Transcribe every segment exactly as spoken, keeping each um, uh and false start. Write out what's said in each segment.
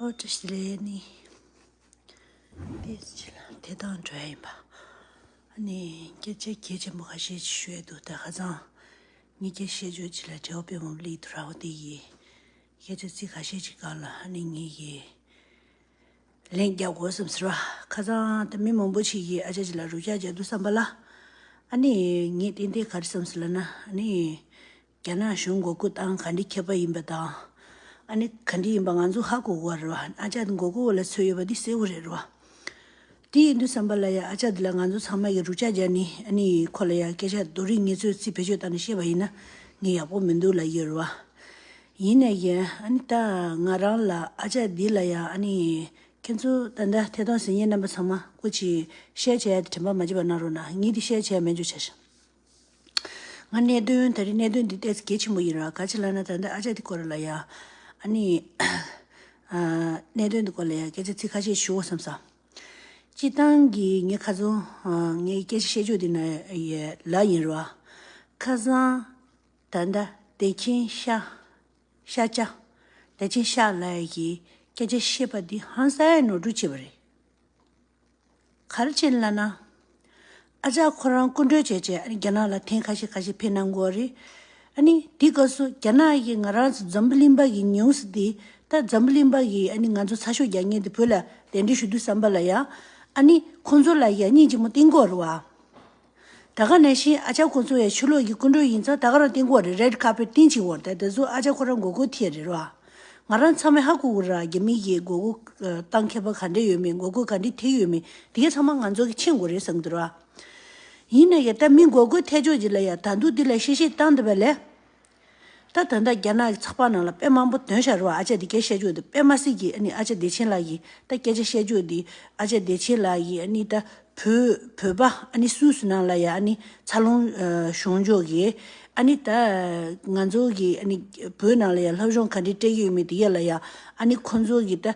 ཨོ་བཀྲ་ཤིས་བདེ་ལེགས། ནི་དེ་ཅི་ལ་དེ་དང་འགྲོ་ཡ་ཡིན་པ། ཨ་ནི་སྐད་ཆ་གལ་ཆེན་པོ་ཁ་ཤས་ཤིག་ཞུ་ཡ་འདུག་ད་ཁ་སང་ངས་སྐད་བཤད་ཕྱོགས་ཅི་ལ་དྲེའོ་པེ་མོ་ལི་དུ་ར་བ་དེ་ཡི་སྐད་ཆ་ཚིག་ཁ་ཤས་ཅིག་སྒང་ལ་ཨ་ནི་ངས་ཡི་ལན་རྒྱག་དགོས་བསམ་ཟེར་བ། ཁ་སང་ད་མི་མང་པོ་ཞིག་གིས་ཨ་ཅག་ཅིག་ལ་རུ་ཅག་རྒྱག་འདུག་བསམ་པ་ལ། ཨ་ནི་ངས་ཏན་ཏན་ག་རེ་བསམ་ཟེར་ལབ་ན། ཨ་ནི་རྒྱ་ནག་གཞུང་མགོ་སྐོར་བཏང་ག་འདྲའི་ཁྱད་པར་ཡིན་པ་དང་། ཨ་ནི་ག་འདྲ་ཡིན་པ་ང་ཚོ་ཧ་གོ་གི་རེད་བ། ཨ་ཅག་དེ་མགོ་སྐོར་འོག་ལ་ཚུད་ཡོད་པ་འདི་གསལ་པོ་རེད་རེད་བ། དེ་ཡིན་དུས་བསམ་པ་ལ་ཡ་ཨ་ཅག་འདི་ལ་ང་ཚོ་ཚང་མ་གིས་རུ་ཅག་རྒྱག་ནི། ཨ་ནི་ཁོ་ལ་ཡ་སྐད་ཆ་རྡོ་རིང་ངེས་ཚོད་རྩིས་བེད་སྤྱོད་བཏང་ནས་བཤད་པ་ཡིན་ན་ངས་ཡག་པོ་མི་འདུག་ལབ་ཡོད་རེད་བ། ཡིན་ནའི་ཡ་ཨ་ནི་ད་ང་རང་ལ་ཨ་ཅག་འདི་ལ་ཡ་ཨ་ནི་ཁྱེད་ཚོ་ད་ལྟ་ཐད་གཏོང་གཟིགས་མཁན་རྣམ་པ་ཚང་མ་སྐུ་མཁྱེན་ཤེར་བྱས་ཏེ་དྲན་པ་མ་བརྗེད་པ་གནང་རོགས་གནང་། ངས་འདི་ཤེར་བྱས་མེད་འཇོག་བྱ་ཤག་ང་གནད་དོན་ད་རེས་གནད་དོན་འདི་ཏོག་ཙམ་གལ་ཆེན་པོ་ཡིན་ར། ག་ཅི་ལབ་ན་ད་ལྟ་ཨ་ཅག་འདི་སྐོར་ལ་ཡ་ཨ་ནི་ཨ་གནད་དོན་འདི་སྐོར་ལ་ཡ་སྐད་ཆ་ཚིག་ཁ་ཤས་ཞུ་འོ་བསམ་ས། སྤྱིར་བཏང་གི་ངས་ཁ་སང་ཨ་ངའི་སྐད་ཆ་བཤད་རྒྱུ་འདི་ན་ཡ་ལབ་ཡིན་ར། ཁ་སང་ད་ལྟ་བདེ་ཆེན་ཤ་ཤ་ཅག་བདེ་ཆེན་ཤ་ལབ་ཡ་གི་སྐད་ཆ་བཤད་པ་འདི་ཧང་སང་ཡ་ནོར་འཁྲུལ་བྱས་པ་རེད། ག་རེ་བྱས་ལབ་ན། ཨ་ཅག་ཁོ་རང་སྐུ་མགྲོན་བྱས་བྱས་ཨ་ནི་རྒྱ་ནག་ལ་ཐེངས་ཁ་ཤས་ཁ་ཤས་ཕེབས་གནང་གི་ཡོད་རེད། ཨ་ནི་དེའི་སྐབས་སུ་རྒྱ་ནག་གིས་ང་རང་ཚོ་འཛམ་བུ་གླིང་པ་གི་ཉུང་སུ་དེ་ད་འཛམ་བུ་གླིང་པ་གིས་ཨ་ནི་ང་ཚོ་ཚ་ཤོག་རྒྱག་མཁན་དེ་བོད་ལ་གདན་འདྲེན་ཞུ་དུས་བསམ་པ་ལ་ཡ། ཨ་ནི་ཁོང་ཚོ་ལ་ཡ་སྙིང་རྗེ་མོ་བསྟན་གྱི་ཡོད་རེད་བ། ད་ག་ནང་བཞིན་ཨ་ཅག་ཁོང་ཚོ་ཡ་ཕྱི་ལོགས་ཀྱི་སྐུ་མགྲོན་ཡིན་ཙང་ད་ག་རང་བསྟན་གྱི་ཡོད་རེད། རེད་ཀར་པེཊ་བསྟན་བྱས་ཡོད་རེད། ད་དེ་ཚོ་ཨ་ཅག་ཁོ་རང་མགོ་སྐོར་ཐེབས་རེད་བ། ང་རང་ཚང་མས་ཧ་གོ་གི་ར། རྒྱ་མི་གིས་མགོ་སྐོར་བཏང་མཁས་པ་ག་འདྲ་ཡོད་མེད། མགོ་སྐོར་ག་འདྲ་ཐེབས་ཡོད་མེད་དེ་གས་ཚང་མ་ང་ཚོ་གིས་མཁྱེན་དགོས་རེད་བསམ་གྱི་འདུག་ར། ཡིན་ན་ཡང་ད་མི་མགོ་སྐོར་ཐེབས་ཕྱོགས་ཅིག་ལ་ཡ་ད་དུང་འདི་ལ་གཤེ་གཤེ་བཏང་བསྡད་པ་ལས། ད་ད་ལྟ་རྒྱ་ནག་གི་ཚགས་པར་ནང་ལ་དཔེ་མང་པོ་ཐོན་ཤག་རེད་བ། ཨ་ཅག་འདི་སྐད་བཤད་རྒྱུ་དེ་དཔེ་མ་སྲིད་ཀྱི། ཨ་ནི་ཨ་ཅག་བདེ་ཆེན་ལགས་ཀྱི་ད་སྐད་ཆ་བཤད་རྒྱུ་དེ། ཨ་ཅག་བདེ་ཆེན་ལགས་ཀྱིས་ཨ་ནི་ད་བོད་བོད་པ་ཨ་ནི་སུད་སི་ནང་ལ་ཡ་ཨ་ནི་འཚར་ལོངས་ཨ་བྱུང་ཕྱོགས་ཀྱི་ཨ་ནི་ད་ང་ཚོ་གི་ཨ་ནི་བོད་ནང་ལ་ཡ་སློབ་སྦྱོང་ག་འདྲ་སྤྲད་ཀྱི་ཡོད་མེད་དེ་གས་ལ་ཡ། ཨ་ནི་ཁོང་ཚོ་གི་ད་ཨ་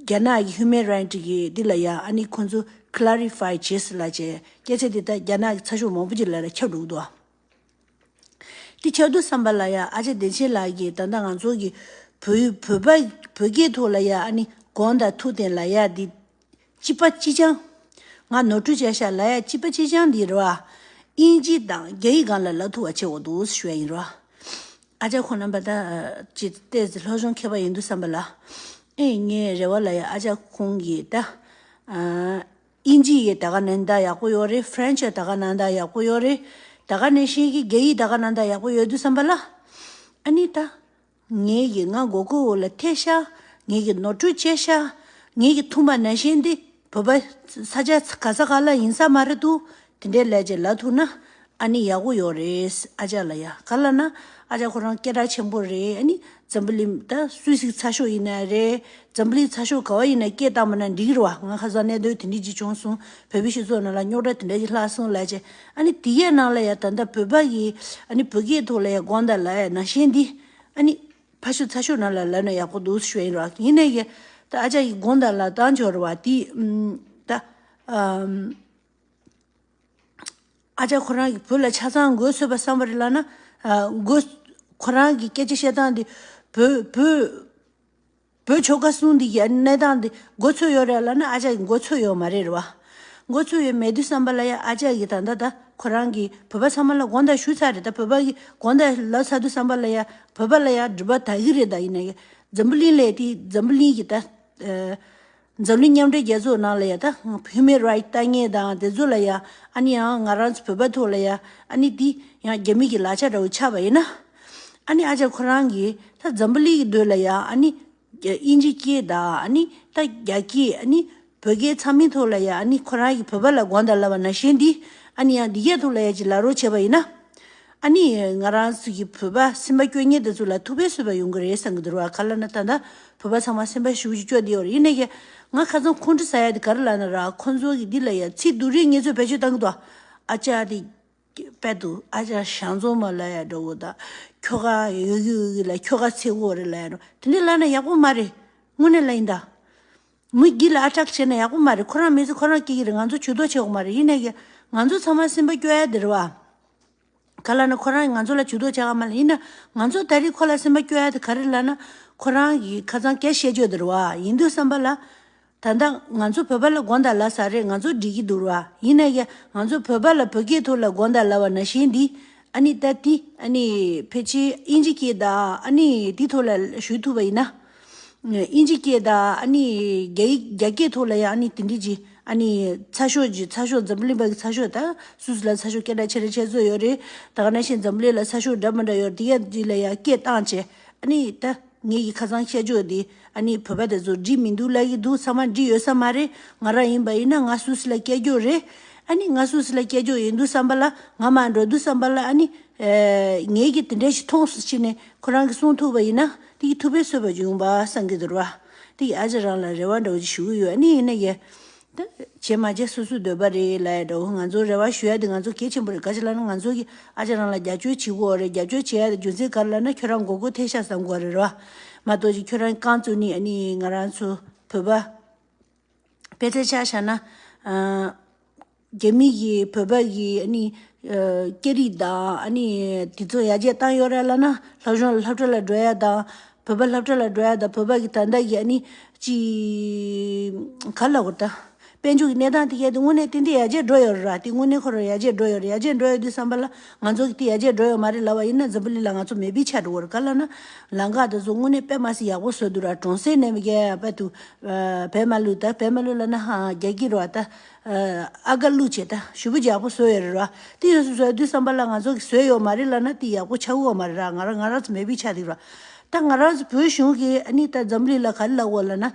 རྒྱ་ནག་གི་ཧིའུ་མན་རའིཊ་གི་འདི་ལ་ཡ་ཨ་ནི་ཁོང་ཚོ་ཀི་ལེ་རི་ཕའི་བྱས་ལབ་བྱས་སྐད་ཆ་དེ་ད་རྒྱ་ནག་གི་ཚགས་ཤོག་མང་པོ་ཅིག་ལ་ལ་ཁྱབ་འགྲོ་གི་འདུག་ཨ། དེ་ཆགས་དུས་བསམ་པ་ལ་ཡ་ཨ་ཅག་བདེ་ཆེན་ལགས་ཀྱིས་ད་ལྟ་ང་ཚོ་གི་བོད་བོད་པ་བོད་སྐད་ཐོག་ལ་ཡ་ཨ་ནི་དགོངས་དག་ཐུགས་བདེན་ལབ་ཡ་འདི་གཅིག་པ་གཅིག་རྐྱང་། ང་ནོར་འཁྲུལ་བྱས་ཤག་ལབ་ཡ་གཅིག་པ་གཅིག་རྐྱང་འདི་རེད་བ། དབྱིན་ཇི་དང་རྒྱ་ཡིག་སྒང་ལ་ལབ་ཐུབ་པ་བྱེད་དགོས་འདུག་ཞུ་ཡ་ཡིན་རེད་བ། ཨ་ཅག་ཁོང་རྣམ་པ་ད་ཅི་ཏོག་ཙམ་སློབ་སྦྱོང་མཁས་པ་ཡིན་དུས་བསམ་པ་ལ། ཨེ་ངའི་རེ་བ་ལ་ཡ་ཨ་ཅག་ཁོང་གིས་ད་ཨ། དབྱིན་ཇི་ཡི་ད་ག་གནང་སྟངས་ཡག་པོ་ཡོད་རེད། ཧྥ་རན་ཆི་ཡི་ད་ག་གནང་སྟངས་ཡག་པོ་ཡོད་རེད། ད་ག་ནང་བཞིན་གྱི་རྒྱ་ཡིག་ད་ག་གནང་སྟངས་ཡག་པོ་ཡོད་དུས་བསམ་པ་ལ། ཨ་ནི་ད། ངའི་གི་ང་མགོ་སྐོར་འོག་ལ་ཐེབས་ཤག་ངའི་གི་ནོར་འཁྲུལ་བྱས་ཤག་ངའི་གི་མཐུན་པ་ནང་བཞིན་འདི་བོད་པ་ས་ཆ་ག་ས་ག་ལ་ཡིན་ས་མ་རེད་འདུག་དེ་འདྲའི་ལས་བྱེད་ལབ་ཐུབ་ན་ཨ་ནི་ཡག་པོ་ཡོད་རེད། ཨ་ཅག་ལ་ཡ་ག་ལབ་ན་ཨ་ཅག་ཁོ་རང་སྐད་གྲགས་ཆེན་པོ་རེད། ཨ་ནི་འཛམ་བུ་གླིང་ད་སུད་སི་ཚགས་ཤོག་ཡིན་ན་རེད། འཛམ་བུ་གླིང་ཚགས་ཤོག་ག་བ་ཡིན་ན་སྐད་བཏང་པ་ན་འགྲིག་གི་རེད་བ། ང་ཁ་སང་གནད་དོན་དེ་འདྲ་ཅིག་བྱུང་སོང་། བོད་པའི་སྤྱི་ཚོགས་ནང་ལ་རྙོག་དྲ་དེ་འདྲ་ཅིག་ལྷག་སོང་ལབ་བྱས། ཨ་ནི་དེ་གའི་ནང་ལ་ཡ་ད་ལྟ་བོད་པ་གིས་ཨ་ནི་བོད་སྐད་ཐོག་ལ་ཡ་དགོངས་དག་ལབ་ཡ་ནང་བཞིན་འདི་ཨ་ནི་ཕར་ཕྱོགས་ཚུར་ཕྱོགས་ནང་ལ་ལབ་ན་ཡག་པོ་འདུག་ཞུ་ཡ་ཡིན་རོགས། ཡིན་ནའི་གི་ད་ཨ་ཅག་གིས་དགོངས་དག་ལབ་བཏང་ཆོག་རེད་བ། དེ་ཨམ་ད་ཨམ། ཨ་ཅག་ཁོ་རང་གིས་བོད་ལ་ཆ་ཚང་མགོ་ཚོད་པ་བསམ་པ་རེད་ལབ་ན། ཨ་མགོ་ཁོ་རང་གི་སྐད་ཆ་བཤད་སྟངས་འདི་བོད་བོད་བོད་ཆོལ་ཁ་གསུམ་འདི་གི་གནས་སྟངས་འདི་མགོ་ཚོད་ཡོད་རེད་ལབ་ན་ཨ་ཅག་གིས་མགོ་ཚོད་ཡོད་མ་རེད་རེད་བ། མགོ་ཚོད་ཡོད་མེད་དུས་བསམ་པ་ལ་ཡ་ཨ་ཅག་གིས་ད་ལྟ་ད་ཁོ་རང་གིས་བོད་པ་ཚང་མ་ལ་དགོངས་དག་ཞུས་ཚར་རེད། ད་བོད་པ་གིས་དགོངས་དག་ལབ་ཚར་དུས་བསམ་པ་ལ་ཡ་བོད་པ་ལ་ཡ་སྒྲིབ་པ་དག་གི་རེད། ད་ཡིན་ན་ཡ་འཛམ་བུ་གླིང་ལས་དེ་འཛམ་བུ་གླིང་གི་ད་ཨ། འཛམ་གླིང་མཉམ་འབྲེལ་རྒྱལ་ཚོགས་ནང་ལ་ཡ་ད་ཧིའུ་མན་རའིཊ་ལྟ་མཁན་དང་དེ་ཚོ་ལ་ཡ་ཨ་ནི་ཡང་ང་རང་ཚོ་བོད་པ་ཐོག་ལ་ཡ་ཨ་ནི་འདི་ཡང་རྒྱ་མི་གི་ལག་ཆ་འདྲ་བོ་ཆགས་པ་ཡིན་ན། ཨ་ནི་ཨ་ཅག་ཁོ་རང་གིས་ད་འཛམ་བུ་གླིང་གི་མདུན་ལ་ཡ་ཨ་ནི་དབྱིན་ཇི་སྐད་དང་ཨ་ནི་ད་རྒྱ་སྐད་ཨ་ནི་བོད་སྐད་ཚང་མའི་ཐོག་ལ་ཡ་ཨ་ནི་ཁོ་རང་གིས་བོད་པ་ལ་དགོངས་དག་ལབ་པ་ནང་བཞིན་འདི་ཨ་ནི་ཡང་འདི་གའི་ཐོག་ལ་ཡ་ཅིག་ལབ་རོགས་བྱས་པ་ཡིན་ན། ཨ་ནི་ང་རང་ཚོ་གི་བོད་པ་སེམས་པ་སྐྱོ་མཁན་དེ་ཚོ་ལ་ཐུགས་ཕན་གསོས་པ་ཡོང་གི་རེད་བསམ་གི་འདུག་ར། ག་ལབ་ན་ད་ལྟ་བོད་པ་ཚང་མ་སེམས་པ་ཞེ་པོ་ཅིག་སྐྱོ་བསྡད་ཡོད་རེད། ཡིན་ནའི་ཀྱང་ང་ཁ་སང་ཁོང་ཁྲོ་ཟ་ཡ་དེ་ག་རེ་ལབ་ན་ར། ཁོང་ཚོ་གི་འདི་ལ་ཡ་ཚིག་སྡུག་རུས་ངེས་ཚོད་བེད་སྤྱོད་བཏང་གི་འདུག་ཨ་ཅག་དེ་དཔེ་འདུག་ཨ་ཅག་ཞང་བཙོང་མ་ལབ་ཡ་འདྲ་བོ་དང་། ཁྱོ་ག་ཡོད་གི་ཡོད་གི་ལ་ཁྱོ་ག་ཚེ་གོ་རེད་ལབ་ཡ་འདྲ་བོ་དེ་འདྲ་ལབ་ན་ཡག་པོ་མ་རེད། དངོས་གནས་ལབ་ཡིན་ད། མི་སྒེར་ལ་ཨ་ཊེག་བྱས་ན་ཡག་པོ་མ་རེད། ཁོ་རང་མི་ཚེ་ཁོ་རང་སྐྱེལ་གི་རེད། ང་ཚོ་ཇུས་གཏོགས་བྱེད་དགོས་མ་རེད། ཡིན་ནའི་ཀྱང་ང་ཚོ་ཚང་མ་སེམས་པ་སྐྱོ་ཡ་དེ་རེད་བ། ག་ལབ་ན་ཁོ་རང་ང་ཚོ་ལ་ཇུས་གཏོགས་བྱེད་ག་མ་ལ། ཡིན་ན་ང་ཚོ་ད་རེས་ཁོ་ལ་སེམས་པ་སྐྱོ་ཡ་དེ་ག་རེ་ལབ་ན། ཁོ་རང་གི་ཁ་སང་སྐད་བཤད་རྒྱུ་དེ་རེད་བ། ཡིན་དུས་ཙམ་པ་ལ། ད་ལྟ་ང་ཚོ་བོད་པ་ལ་དགོངས་དག་ལབ་ས་རེད། ང་ཚོ་འགྲིག་གི་འདུག་ར། ཡིན་ན་ཡང་ང་ཚོ་བོད་པ་ལ་བོད་སྐད་ཐོག་ལ་དགོངས་དག་ལབ་པ་ནང་བཞིན་འདི། ཨ་ནི་ད་འདི་ཨ་ནི་ཕལ་ཆེར་དབྱིན་ཇི་སྐད་དང་ཨ་ནི་འདི་ཐོག་ལ་ཞུ་ཐུབ་པ་ཡིན་ན། དབྱིན་ཇི་སྐད་དང་ཨ་ནི་རྒྱ་ཡིག་རྒྱ་སྐད་ཐོག་ལ་ཡང་ཨ་ནི་དེ་འདྲ་ཅིག་ཨ་ནི་ཚགས་ཤོག་ཅིག་ཚགས་ཤོག་འཛམ་བུ་གླིང་པ་གི་ཚགས་ཤོག་ད་སུད་སི་ལ་ཚགས་ཤོག་སྐད་གྲགས་ཆེ་ར་ཆེ་བཟོ་ཡོད་རེད། ད་ག་ནང་བཞིན་འཛམ་བུ་གླིང་ལ་ཚགས་ཤོག་འདྲ་མི་འདྲ་ཡོད་རེད། དེ་ཡ་འདི་ལ་ཡང་སྐད་བཏང་བྱས་ཨ་ནི་ད་ངེད་ཀྱི་ཁ་སང་བཤད་རྒྱུ་འདི་ཨ་ནི་བོད་པ་དེ་ཚོ་འགྲིག་མི་འདུག་ལབ་ཀྱི་འདུག་ཚང་མ་འགྲིག་ཡོད་ས་མ་རེད། ང་རང་ཡིན་པ་ཡིན་ན་ང་སུད་སི་ལ་སྐྱེས་རྒྱུ་རེད། ཨ་ནི་ང་སུད་སི་ལ་སྐྱེས་རྒྱུ་ཡིན་དུས་ཙམ་པ་ལ་ང་མར་འགྲོ་དུས་ཙམ་པ་ལ་ཨ་ནི། ཨེ། ངེད་ཀྱིས་དེ་འདྲ་ཞིག་མཐོང་སོང་ཕྱིན་ནས་ཁོ་རང་གིས་གསུང་ཐུབ་པ་ཡིན་ན་དེ་གི་ཐུགས་ཕན་གསོས་པ་ཅིག་ཡོང་པ་བསམ་གྱི་འདུག་ར། དེ་གི་ཨ་ཅག་རང་ལ་རེ་བ་འདྲ་བོ་ཅིག་ཞུ་གི་ཡོད། ཨ་ནི་ཡིན་ན་ཡང་། ད་བྱས་མ་བྱས་སོ་སོའི་འདོད་པ་རེད་ལབ་ཡ་འདྲ་བོ། ང་ཚོ་རེ་བ་ཞུ་ཡ་དེ་ང་ཚོ་གལ་ཆེན་པོ་རེད། ག་ཅི་ལབ་ན་ང་ཚོ་གིས་ཨ་ཅག་རང་ལ་རྒྱབ་སྐྱོར་བྱེད་དགོས་རེད། རྒྱབ་སྐྱོར་བྱེད་ཡ་དེ་རྒྱུ་མཚན་ག་རེ་ལབ་ན་ཁྱོད་རང་མགོ་སྐོར་ཐེབས་ཤག་བསམ་དགོས་རེད་ར། མ་གཏོགས་ཅིག་ཁྱོད་རང་རྐང་བཙུགས་ནས་ཨ་ནི་ང་རང་ཚོ་བོད་པ། དཔེ་ཆ་ཆ་བཞག་ན། ཨ། རྒྱ་མི་གིས་བོད་པ་གི་ཨ་ནི། ཨ། སྐད་རིགས་དང་ཨ་ནི་དེ་ཚོ་ཡར་རྒྱས་བཏང་ཡོད་རེད་ལབ་ན། སློབ་སྦྱོང་ལ་སློབ་གྲྭ་ལ་འགྲོ་ཡ་དང་། བོད་པ་སློབ་གྲྭ་ལ་འགྲོ་ཡ་དང་། བོད་པ་གི་ད་ལྟ་གི་ཨ་ནི་ཅི། ག་ལབ་དགོས་ད། དཔལ་འབྱོར་གྱི་གནས་སྟངས་དེ་གས་དེ་དངོས་གནས་ཏན་ཏན་ཡར་རྒྱས་འགྲོ་ཡོད་རེད་ར། དེ་དངོས་གནས་ཁོ་རང་ཡར་རྒྱས་འགྲོ་ཡོད་རེད། ཡར་རྒྱས་འགྲོ་ཡོད་དུས་ཙམ་པ་ལ་ང་ཚོ་གི་དེ་ཡར་རྒྱས་འགྲོ་ཡོད་མ་རེད་ལབ་པ་ཡིན་ན་འཛམ་བུ་གླིང་ལ་ང་ཚོ་མེད་པའི་ཆགས་འགྲོ་གི་རེད། ག་ལབ་ན། ལམ་ཁ་དེ་ཚོ་དངོས་གནས་དཔེ་མ་སྲིད་ཡག་པོ་བཟོས་འདུག་ར། གྲོང་གསེབ་ནས་མི་རྒྱལ་བ་དུ། བལ་མ་ལུག་ད་བལ་མ་ལུག་ལབ་ན་ཧ་རྒྱ་སྐད་རེད་བ་ད། ཨ་ག་ལུག་བྱས་ད་ཞེ་པོ་ཅིག་ཡག་པོ་བཟོས་ཡོད་རེད་ར། དེ་ཡོད་སུ་བཟོ་དུས་ཙམ་པ་ལ་ང་ཚོ་གིས་བཟོས་ཡོད་མ་རེད་ལབ་ན་དེ་ཡག་པོ་ཆགས་ཀྱི་ཡོད་མ་རེད་ར། ང་རང་ང་རང་ཚོ་མེད་པའི་ཆགས་འདུག་ར། ད་ང་རང་ཚོ་བོད་གཞུང་གིས་ཨ་ནི་ད་འཛམ་བུ་གླིང་ལ་ག་རེ་ལབ་དགོས་ལབ་ན།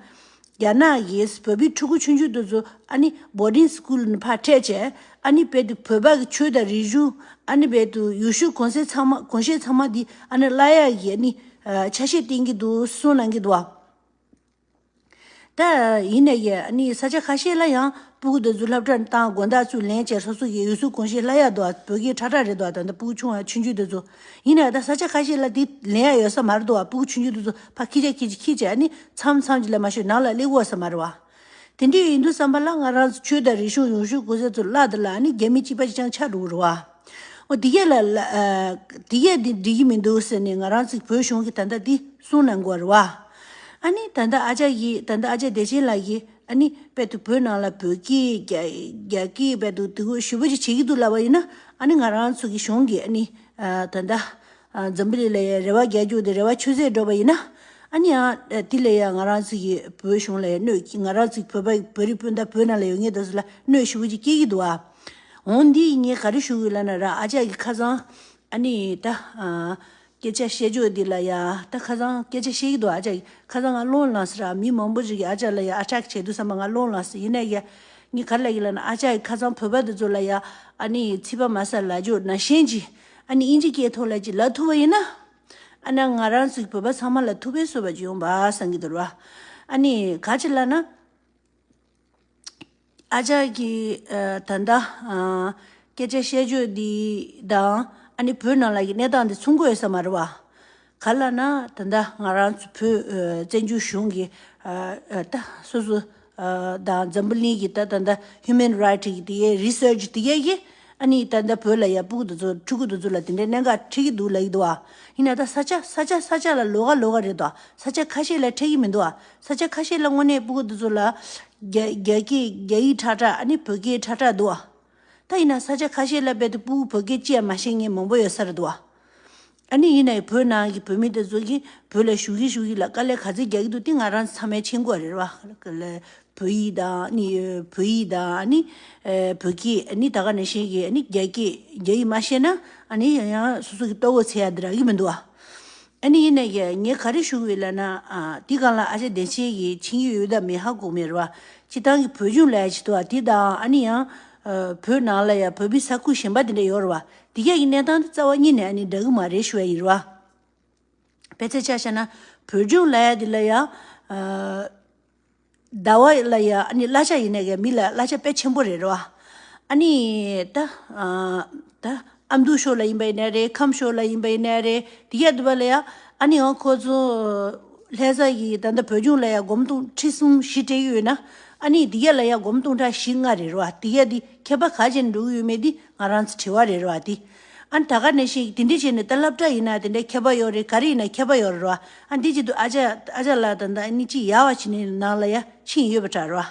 རྒྱ་ནག་གིས་བོད་པའི་ཕྲུ་གུ་ཆུང་ཆུང་དེ་ཚོ་ཨ་ནི་བོར་ཌིང་སི་ཀུལ་ནས་ཕར་ཁྲིད་བྱས། ཨ་ནི་བོད་དུ་བོད་པ་གི་ཆོས་དང་རིག་གཞུང་། ཨ་ནི་བོད་དུ་ཡུལ་ཤུལ་གོམས་གཤིས་ཚང་མ་གོམས་གཤིས་ཚང་མ་འདི་ཨ་ནི་བརླག་ཡག་གི་ཨ་ནི་ཆ་ཤས་བསྟན་གྱི་འདུག་གསུངས་གནང་གི་འདུག་བ། ད་ཡིན་ན་ཡང་ཨ་ནི་ས་ཆ་ཁ་ཤས་ལ་ཡང་སྤུ་གུ་དེ་ཚོ་སློབ་གྲྭར་བཏང་། དགོང་དག་ཚུར་ལེན་བྱས། སོ་སོ་གི་ཡུལ་སྲོལ་གོམས་གཤིས་བརླག་ཡག་འདུག་བ། བོད་སྐད་ཁྲ་ཁྲ་རེད་འདུག་བ། ད་ལྟ་སྤུ་གུ་ཆུང་བ་ཆུང་ཆུང་དེ་ཚོ། ཡིན་ན་ད་ས་ཆ་ཁ་ཤས་ལ་དེ་ལེན་ཡག་ཡོད་ས་མ་རེད་འདུག་བ། སྤུ་གུ་ཆུང་ཆུང་དེ་ཚོ་ཕར་ཁྱི་ཆ་ཁྱི་ཆ་ཁྱི་ཆ་ཨ་ནི་མཚམས་མཚམས་ཅིག་ལ་མ་ཤོད་ནང་ལ་སླེབས་ཡོད་ས་མ་རེད་བ། དེ་འདྲ་ཡིན་དུས་ཙམ་པ་ལ་ང་རང་ཚོ་ཆོས་དང་རིག་གཞུང་ཡུལ་སྲོལ་གོམས་གཤིས་ཚོ་བརླག་དེ་ལ་ཨ་ནི་རྒྱ་མི་གཅིག་པ་གཅིག་རྐྱང་ཆགས་འགྲོ་གི་རེད་བ། འོ་དེ་གས་ལ་ལ་ཨ། དེ་གས་དེ་འགྲིག་གི་མི་འདུག་ཟེར་ནས་ང་རང་ཚོའི་བོད་གཞུང་གིས་ད་ལྟ་འདི་གསུངས་གནང་དགོས་རེད་བ། ཨ་ནི་ད་ལྟ་ཨ་ཅག་གིས་ད་ལྟ་ཨ་ཅག་བདེ་ཆེན་ལགས་ཀྱིས་ཨ་ནི་དཔེ་དུ་བོད་ནང་ལ་བོད་སྐད་རྒྱ་རྒྱ་སྐད་དཔེ་དུ་དེ་གོ་ཞེ་པོ་ཅིག་བྱེད་ཀྱི་འདུག་ལབ་པ་ཡིན་ན། ཨ་ནི་ང་རང་ཚོ་གི་གཞུང་གིས་ཨ་ནི་ཨ་ད་ལྟ་ཨ་འཛམ་བུ་གླིང་ལ་ཡ་རེ་བ་རྒྱག་རྒྱུ་དེ་རེ་བ་ཆུད་ཟོས་འགྲོ་བ་ཡིན་ན། ཨ་ནི་ཡང་དེ་ལ་ཡ་ང་རང་ཚོ་གི་བོད་གཞུང་ལ་ཡ་གནོད། ང་རང་ཚོ་གི་བོད་པ་བོད་རིགས་སྤུན་ཟླ་བོད་ནང་ལ་ཡོད་མཁན་དེ་ཚོ་ལ་གནོད་ཞེ་པོ་ཅིག་སྐྱེལ་གྱི་འདུག་ཨ། འོ་འདི་ངས་ག་རེ་ཞུ་དགོས་ལབ་ན་ར། ཨ་ཅག་གིས་ཁ་སང་ཨ་ནི་ད་ཨ་སྐད་ཆ་བཤད་རྒྱུ་འདི་ལ་ཡ་ད་ཁ་སང་སྐད་ཆ་བཤད་ཀྱི་འདུག་ཨ་ཅག་གིས་ཁ་སང་ང་སློང་ལངས་སོང་ར། མི་མང་པོ་ཞིག་གིས་ཨ་ཅག་ལ་ཡ་ཨ་ཊེག་བྱེད་དུས་ཙམ་པ་ང་སློང་ལངས་སོང་། ཡིན་ན་ཡ་ངས་ག་རེ་ལབ་ཀྱི་ལབ་ན། ཨ་ཅག་གིས་ཁ་སང་བོད་པ་འདི་ཚོ་ལ་ཡ་ཨ་ནི་ཚིག་པ་མ་ཟ་ལབ་རྒྱུ་ནང་བཞིན་གྱི་ཨ་ནི་དབྱིན་ཇི་སྐད་ཐོག་ལ་ཅིག་ལབ་ཐུབ་པ་ཡིན་ན། ཨ་ནི་ང་རང་ཚོའི་བོད་པ་ཚང་མ་ལ་ཐུགས་ཕན་གསོས་པ་ཅིག་ཡོང་པ་བསམ་གྱི་འདུག་ར། ཨ་ནི་ག་ཅི་ལབ་ན། ཨ་ཅག་གིས་ཨ་ད་ལྟ་ཨ་སྐད་ཆ་བཤད་རྒྱུ་འདི་དང་ཨ་ནི་བོད་ནང་ལ་གི་གནས་སྟངས་འདི་མཚུངས་ཀྱི་ཡོད་ས་མ་རེད་བ། ག་ལབ་ན་ད་ལྟ་ང་རང་ཚོ་བོད་ཨ་བཙན་བྱོལ་གཞུང་གི་ཨ་ཨ་ད་སོ་སོ་ཨ་དང་འཛམ་བུ་གླིང་གི་ད་ད་ལྟ་ཧིའུ་མན་རའིཊ་གི་དེ་གའི་རི་སར་ཆི་དེ་གའི་གི་ཨ་ནི་ད་ལྟ་བོད་ལ་ཡ་སྤུ་གུ་དེ་ཚོ་ཕྲུ་གུ་དེ་ཚོ་ལ་དེ་འདྲའི་གནད་འགག་འཕྲད་ཀྱི་འདུག་ལབ་ཀྱི་འདུག་བ། ཡིན་ན་ད་ས་ཆ་ས་ཆ་ས་ཆ་ལ་ལོགས་ཀ་ལོགས་ཀ་རེད་དོ། ས་ཆ་ཁ་ཤས་ལ་འཕྲད་ཀྱི་མི་འདུག་བ། ས་ཆ་ཁ་ཤས་ལ་དངོས་གནས་སྤུ་གུ་དེ་ཚོ་ལ་རྒྱ་རྒྱ་སྐད་རྒྱ་ཡིག་ཁྲ་ཁྲ་ཨ་ནི་བོད་སྐད་ཁྲ་ཁྲ་འདུག་བ། ད་ཡིན་ན་ས་ཆ་ཁ་ཤས་ལ་རྦད་དེ་སྤུ་གུ་བོད་སྐད་ཅི་ཡང་མ་ཤེས་མཁན་མང་པོ་ཡོད་ས་རེད་འདུག་བ། ཨ་ནི་ཡིན་ནའི་བོད་ནང་གི་བོད་མི་དེ་ཚོ་གིས་བོད་ལ་བཞུགས་ཀྱི་བཞུགས་ཀྱི་ལ་དཀའ་ལས་ག་ཚོད་རྒྱག་གི་འདུག་དེ་ང་རང་ཚོ་ཚང་མས་མཁྱེན་གྱི་རེད་བ། བོད་ཡིག་དང་ཨ་ནི་བོད་ཡིག་དང་ཨ་ནི་ཨེ་བོད་སྐད་ཨ་ནི་ད་ག་ནང་བཞིན་གྱི་ཨ་ནི་རྒྱ་སྐད་རྒྱ་ཡིག་མ་ཤེས་ན་ཨ་ནི་ཡང་ཡང་སོ་སོ་གི་ལྟོ་གོས་འཚོལ་ཡ་འདི་རག་གི་མི་འདུག་བ། ཨ་ནི་ཡིན་ནའི་ངས་ག་རེ་ཞུ་གི་ཡོད་ལབ་ན། ཨ་དེ་སྒང་ལ་ཨ་ཅག་བདེ་ཆེན་གྱིས་ཕྱིན་གྱི་ཡོད་དམ་མེད་ཧ་གོ་མེད་རེད་བ། སྤྱིར་བཏང་གི་བོད་ལྗོངས་ལབ་ཡ་ཅིག་འདུག་བ། དེ་དང་ཨ་ནི་ཡང་ཨ་བོད་ནང་ལ་ཡ་བོད་པའི་ས་ཁུལ་གཞན་པ་དེ་འདྲ་ཡོད་རེད་བ། དེ་ག་གི་གནས་སྟངས་དེ་རྩ་བ་ཉིད་ནས་ཨ་ནི་འདྲ་གི་མ་རེད་ཞུ་ཡ་ཡིན་རེད་བ། དཔེ་ཆ་ཆ་བཞག་ན་བོད་ལྗོངས་ལབ་ཡ་དེ་ལ་ཡ་ཨ་ཟླ་བ་ལ་ཡ་ཨ་ནི་གླ་ཆ་ཡིན་ནའི་གི་མི་ལ་གླ་ཆ་དཔེ་ཆེན་པོ་རེད་རེད་བ། ཨ་ནི་ད་ཨ་ད་ཨ་མདོ་ཕྱོགས་ལ་ཡིན་པ་ཡིན་ནའི་རེད། ཁམས་ཕྱོགས་ལ་ཡིན་པ་ཡིན་ནའི་རེད། དེ་ག་དུ་བ་ལ་ཡ་ཨ་ནི་ཡང་ཁོ་ཚོ་ལྷ་ས་གི་ད་ལྟ་བོད་ལྗོངས་ལ་ཡ་སྒོར་མོ་སྟོང་ཁྲི་གསུམ་བཞི་སྤྲད་ཀྱི་ཡོད་ན། ཨ་ནི་དེ་ག་ལ་ཡ་སྒོར་མོ་སྟོང་ཕྲག་བཞི་ལྔ་རེད་རེད་བ། དེ་ག་དེ་ཁྱད་པར་ག་ཅན་འགྲོ་གི་ཡོད་མེད་དེ་ང་རང་ཚོ་དྲི་བ་རེད་རེད་བ་དེ། ཨ་ནི་ད་ག་ནང་བཞིན་དེ་འདྲ་བྱས་ནས་ད་སློབ་གྲྭ་ཡིན་ན་དེ་འདྲ་ཁྱད་པར་ཡོད་རེད། ག་རེ་ཡིན་ན་ཁྱད་པར་ཡོད་རེད་ར། ཨ་འདི་བྱེད་དུས་ཨ་ཅག་ཨ་ཅག་ལགས་ད་ད་ཨ་ནི་ཅིག་ཡག་པ་བྱས་ནས་ནང་ལ་ཡ་ཕྱིན་ཡོད་པ་འདྲ་ར།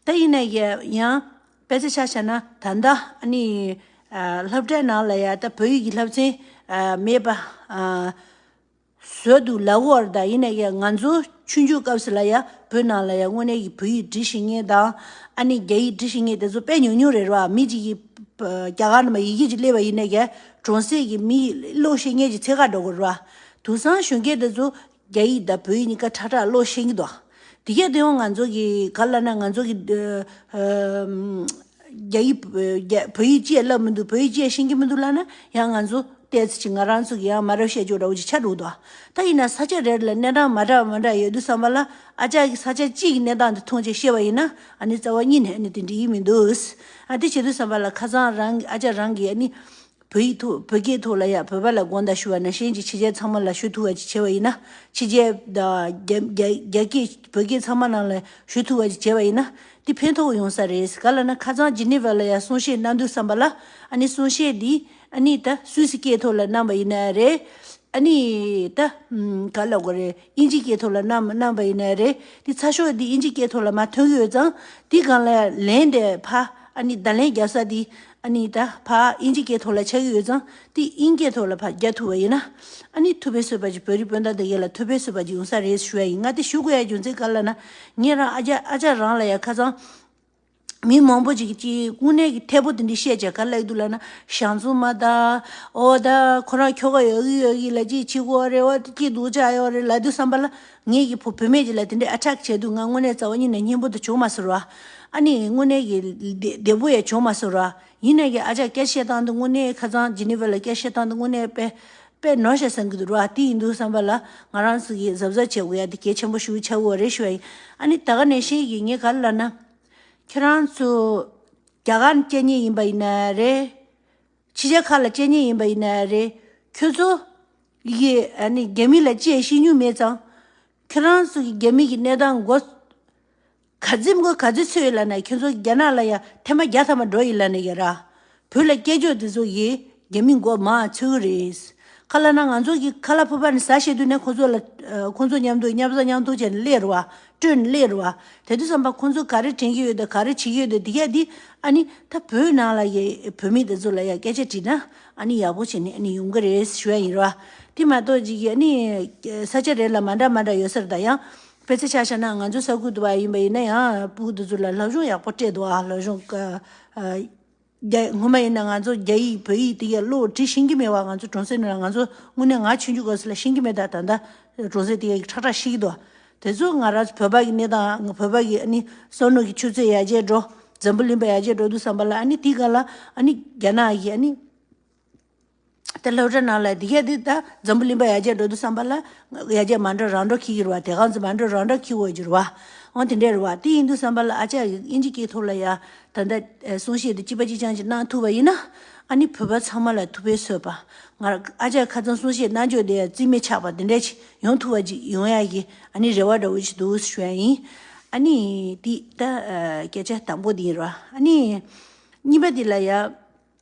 ད་ཡིན་ན་ཡ་ཡང་དཔེ་ཆ་ཆ་བཞག་ན་ད་ལྟ་ཨ་ནི་ཨ་སློབ་གྲྭའི་ནང་ལ་ཡ་ད་བོད་ཡིག་གི་བསླབ་ཚན་ཨ་མེད་པ་ཨ་བཟོས་འདུག་ལབ་ཀྱི་ཡོད་རེད། ད་ཡིན་ན་ཡང་ང་ཚོ་ཆུང་ཆུང་སྐབས་སུ་ལ་ཡ་བོད་ནང་ལ་ཡ་དངོས་གནས་ཀྱི་བོད་ཡིག་འབྲི་ཤེས་མཁན་དང་ཨ་ནི་རྒྱ་ཡིག་འབྲི་ཤེས་མཁན་དེ་ཚོ་དཔེ་ཉུང་ཉུང་རེད་ར། མི་གཅིག་གིས་རྒྱ་གར་ནང་མ་ཡི་གེ་ཅིག་སླེབས་པ་ཡིན་ན་ཡང་གྲོང་གསེབ་ཀྱི་མི་ཡིག་ཀློག་ཤེས་མཁན་གྱི་ཚད་བཀག་འགྲོ་གི་རེད་ར། དེང་སང་གཞོན་སྐྱེས་དེ་ཚོ་རྒྱ་ཡིག་དང་བོད་ཡིག་གཉིས་ཀ་ཁྲ་ཁྲ་ཀློག་ཤེས་ཀྱི་འདུག་དེ་གས་དེ་ཡང་ང་ཚོ་གི་ག་ལབ་ན་ང་ཚོ་གི་ཨ་ཨམ། རྒྱ་ཡིག་རྒྱ་བོད་ཡིག་ཅི་ཡང་བསླབ་མི་འདུག་བོད་ཡིག་ཅི་ཡང་ཤེས་ཀྱི་མི་འདུག་ལབ་ན་ཡང་ང་ཚོ་ཏོག་ཙམ་ཅིག་ང་རང་ཚོ་གི་ཡང་མ་རབས་ཤ་རྒྱུས་འདྲ་བོ་ཅིག་ཆགས་འགྲོ་འདུག་ད་ཡིན་ན་ས་ཆ་རེ་རེ་ལ་གནས་སྟངས་མ་འདྲ་མ་འདྲ་ཡོད་དུས་ཙམ་པ་ལ་ཨ་ཅག་གི་ས་ཆ་གཅིག་གི་གནས་སྟངས་དེ་མཐོང་བྱས་བཤད་པ་ཡིན་ན་ཨ་ནི་རྩ་བ་ཉིད་ནས་ཨ་ནི་དེ་འགྲིག་གི་མི་འདུག་ཨ་དེ་བྱེད་དུས་ཙམ་པ་ལ་ཁ་སང་རང་གི་ཨ་ཅག་རང་གི་ཨ་ནི། བོད་ཡིག་ཐོག་བོད་སྐད་ཐོག་ལ་ཡ་བོད་པ་ལ་དགོངས་དག་ཞུ་བ་ནང་བཞིན་གྱི་ཕྱི་རྒྱལ་ཚང་མ་ལ་ཞུ་ཐུབ་པ་ཅིག་བྱས་པ་ཡིན་ན། ཕྱི་རྒྱལ་དང་རྒྱ་རྒྱ་རྒྱ་སྐད་བོད་སྐད་ཚང་མ་ནང་ལ་ཞུ་ཐུབ་པ་ཅིག་བྱས་པ་ཡིན་ན་དེ་ཕན་ཐོགས་ཡོང་ས་རེད། ག་ལབ་ན་ཁ་སང་ཇི་ནི་ཝ་ལ་ཡ་གསུང་བཤད་གནང་དུས་ཙམ་པ་ལ་ཨ་ནི་གསུང་བཤད་འདི་ཨ་ནི་ད་སུད་སི་སྐད་ཐོག་ལ་གནང་པ་ཡིན་ན་རེད། ཨ་ནི་ད་ག་ལབ་དགོས་རེད། དབྱིན་ཇི་སྐད་ཐོག་ལ་གནང་གནང་པ་ཡིན་ན་རེད། དེ་ཚ་ཤོས་འདི་དབྱིན་ཇི་སྐད་ཐོག་ལ་མར་ཐོན་གྱི་ཡོད་ཙང་དེ་སྒང་ལ་ལན་དེ་ཕ་ཨ་ནི་བརྡ་ལན་རྒྱབ་ས་དེ། ཨ་ནི་ད་ཕར་དབྱིན་ཇི་སྐད་ཐོག་ལ་ཆགས་ཀྱི་ཡོད་ཙང་དེ་དབྱིན་སྐད་ཐོག་ལ་ཕར་རྒྱག་ཐུབ་པ་ཡིན་ན་ཨ་ནི་ཐུབ་པའི་བཟོད་པ་ཅིག་བོད་རིགས་སྤུན་ཟླ་དེ་གས་ལ་ཐུབ་པའི་བཟོད་པ་ཅིག་ཡོང་ས་རེད་ཞུ་ཡ་ཡིན། ང་དེ་ཞུ་དགོས་ཡ་རྒྱུ་མཚན་ག་ལབ་ན་ངས་རང་ཨ་ཅག་ཨ་ཅག་རང་ལ་ཡ་ཁ་སང་མི་མང་པོ་ཅིག་གིས་དངོས་གནས་ཀྱི་ཐད་པོ་དེ་འདྲ་བཤད་བྱས་ག་ལབ་ཀྱི་འདུག་ལབ་ན་ཞང་ཚོ་མ་ད་ཨོ་ད་ཁོ་རང་ཁྱོ་ག་ཡོད་ཀྱི་ཡོད་ཀྱི་ལ་ཅིག་བྱེད་དགོས་རེད། ཨོ་དེ་སྐྱིད་སྡུག་ཆགས་ཡོད་རེད་ལབ་དུས་ཙམ་པ་ལ་ངས་ཀྱི་བུ་བུད་མེད་ཅིག་ལ་དེ་འདྲའི་ཨ་ཊེག་བྱས་དུས་ང་དངོས་གནས་རྩ་བ་ཉིད་ནས་སྙན་པོ་དེ་བྱུང་མ་སོང་ར། ཨ་ནི་དངོས་གནས་ཀྱི་བདེ་བདེ་པོ་ཡང་བྱུང་མ་སོང་ར། ཡིན་ན་ཡང་ཨ་ཅག་སྐད་ཆ་བཤད་སྟངས་དེ་དངོས་གནས་ཁ་སང་ཇི་ནི་ཝ་ལ་སྐད་ཆ་བཤད་སྟངས་དེ་དངོས་གནས་དཔེ་དཔེ་ནོར་ཤག་བསམ་གྱི་འདུག་ར། དེ་ཡིན་དུས་ཙམ་པ་ལ་ང་རང་ཚོ་གིས་གཟབ་གཟབ་བྱེད་དགོས་ཡ་དེ་གལ་ཆེན་པོ་ཞིག་ཆགས་ཀྱི་ཡོད་རེད་ཞུ་ཡ་ཡིན། ཨ་ནི་ད་ག་ནང་བཞིན་གྱི་ངས་ག་རེ་ལབ་ན། ཁྱེད་རང་ཚོ་རྒྱ་གར་ནས་སྐྱེས་མཁན་ཡིན་པ་ཡིན་ན་རེད། ཕྱི་རྒྱལ་ཁག་ལ་སྐྱེས་མཁན་ཡིན་པ་ཡིན་ན་རེད། ཁྱོད་ཚོ་ཡིས་ཨ་ནི་རྒྱ་མི་ལ་ཅི་ཡང་ཤེས་མྱོང་མེད་ཙང་། ཁྱོད་རང་ཚོ་གི་རྒྱ་མི་གི་གནས་སྟངས་མགོ་ག་ཚོད་མགོ་ག་ཚོད་ཚོད་ཡོད་ལབ་ན་ཁྱོད་ཚོ་རྒྱ་ནག་ལ་ཡང་ཐེངས་མ་བརྒྱ་ཐམ་པ་འགྲོ་ཡིན་ལབ་ནས་ཡ་ར། བོད་ལ་སྐྱེས་མཆོག་དེ་ཚོ་ཡིས་རྒྱ་མི་མགོ་མང་ཚོད་ཀྱི་རེད། ག་ལབ་ན་ང་ཚོ་གི་ཁ་ལག་ཕོར་པ་ནས་ཟ་བྱེད་དུས་ནས་ཁོ་ཚོ་ལ་ཁོ་ཚོ་མཉམ་དུ་མཉམ་ཟ་མཉམ་འཐུང་བྱས་ནས་སླེབས་རེད་བ། སྤྲོད་ནས་སླེབས་རེད་བ། དེ་དུས་ཙམ་པ་ཁོ་ཚོ་ག་རེ་དྲན་གྱི་ཡོད་དང་ག་རེ་བྱེད་ཀྱི་ཡོད་དང་དེ་གས་དེ་ཨ་ནི་ད་བོད་ནང་ལ་ཡི་བོད་མི་དེ་ཚོ་ལ་ཡ་སྐད་ཆ་དྲིས་ན་ཨ་ནི་ཡག་པོ་བྱས་ནས་ཨ་ནི་ཡོང་གི་རེད་ཞུ་ཡ་ཡིན་རེད་བ། དེ་མ་གཏོགས་ཅིག་གི་ཨ་ནི་ས་ཆ་རེ་ལ་མ་འདྲ་མ་འདྲ་ཡོད་ས་རེད། ད་ཡང་དཔེ་ཆ་ཆ་བཞག་ན་ང་ཚོ་ས་ཁུལ་དུ་བ་ཡིན་པ་ཡིན་ན་ཡང་ཕྲུ་གུ་དེ་ཚོ་ལ་སློབ་སྦྱོང་ཡག་པོ་སྤྲད་འདུག་ཨ་སློབ་སྦྱོང་ཀ་ཨ། རྒྱ་སྔོན་མ་ཡིན་ན་ང་ཚོ་རྒྱ་ཡིག་བོད་ཡིག་དེ་གས་ཀློག་འབྲི་ཤེས་ཀྱི་མེད་པ། ང་ཚོ་གྲོང་གསེབ་ནང་ང་ཚོ་དངོས་གནས་ང་ཆུང་ཆུང་སྐབས་སུ་ལ་ཤེས་ཀྱི་མེད། ད་ད་ལྟ་གྲོང་གསེབ་དེ་གས་ཁྲག་ཁྲག་ཤེས་ཀྱི་འདུག་དེ་ཚོ་ང་རང་ཚོ་བོད་པ་གི་གནས་སྟངས་བོད་པ་གི་ཨ་ནི་བསམ་བློ་གི་ཆུ་ཚད་ཡར་རྒྱས་འགྲོ། འཛམ་བུ་གླིང་པ་ཡར་རྒྱས་འགྲོ་དུས་ཙམ་པ་ལ་ཨ་ནི་དེའི་སྒང་ལ་ཨ་ནི་རྒྱ་ནག་གི་ཨ་ནི་ད་སློབ་གྲྭ་ནང་ལ་དེ་གས་དེ་ད་འཛམ་བུ་གླིང་པ་ཡར་རྒྱས་འགྲོ་དུས་ཙམ་པ་ལ་ཡར་རྒྱས་མ་འགྲོ་རང་འགྲོ་འཁྱེར་གྱི་རེད་བ། དེ་ག་ཚོ་མ་འགྲོ་རང་འགྲོ་འཁྱེར་འོས་ཀྱི་རེད་བ། འོ་དེ་འདྲས་རེད་བ། དེ་ཡིན་དུས་ཙམ་པ་ལ་ཨ་ཅག་གིས་དབྱིན་ཇི་སྐད་ཐོག་ལ་ཡ་ད་ལྟ་གསུང་བཤད་དེ་གཅིག་པ་གཅིག་རྐྱང་ཅིག་གནང་ཐུབ་པ་ཡིན་ན་ཨ་ནི་བོད་པ་ཚང་མ་ལ་ཐུབ་པའི་བཟོད་པ། ང་ཨ་ཅག་ཁ་སང་གསུང་བཤད་གནང་ཕྱོགས་དེ་ཡ་རྩིས་མེད་ཆགས་པ་དེ་འདྲས་ཅིག་ཡོང་ཐུབ་པ་ཅིག་ཡོང་ཡ་གི་ཨ་ནི་རེ་བ་འདྲ་བོ་ཅིག་འདུག་ཞུ་ཡ་ཡིན། ཨ་ནི་དེ་ད་སྐད་ཆ་དང་པོ་དེ་ཡིན་རེད་བ། ཨ་ནི་གཉིས་པ་དེ་ལ་ཡ།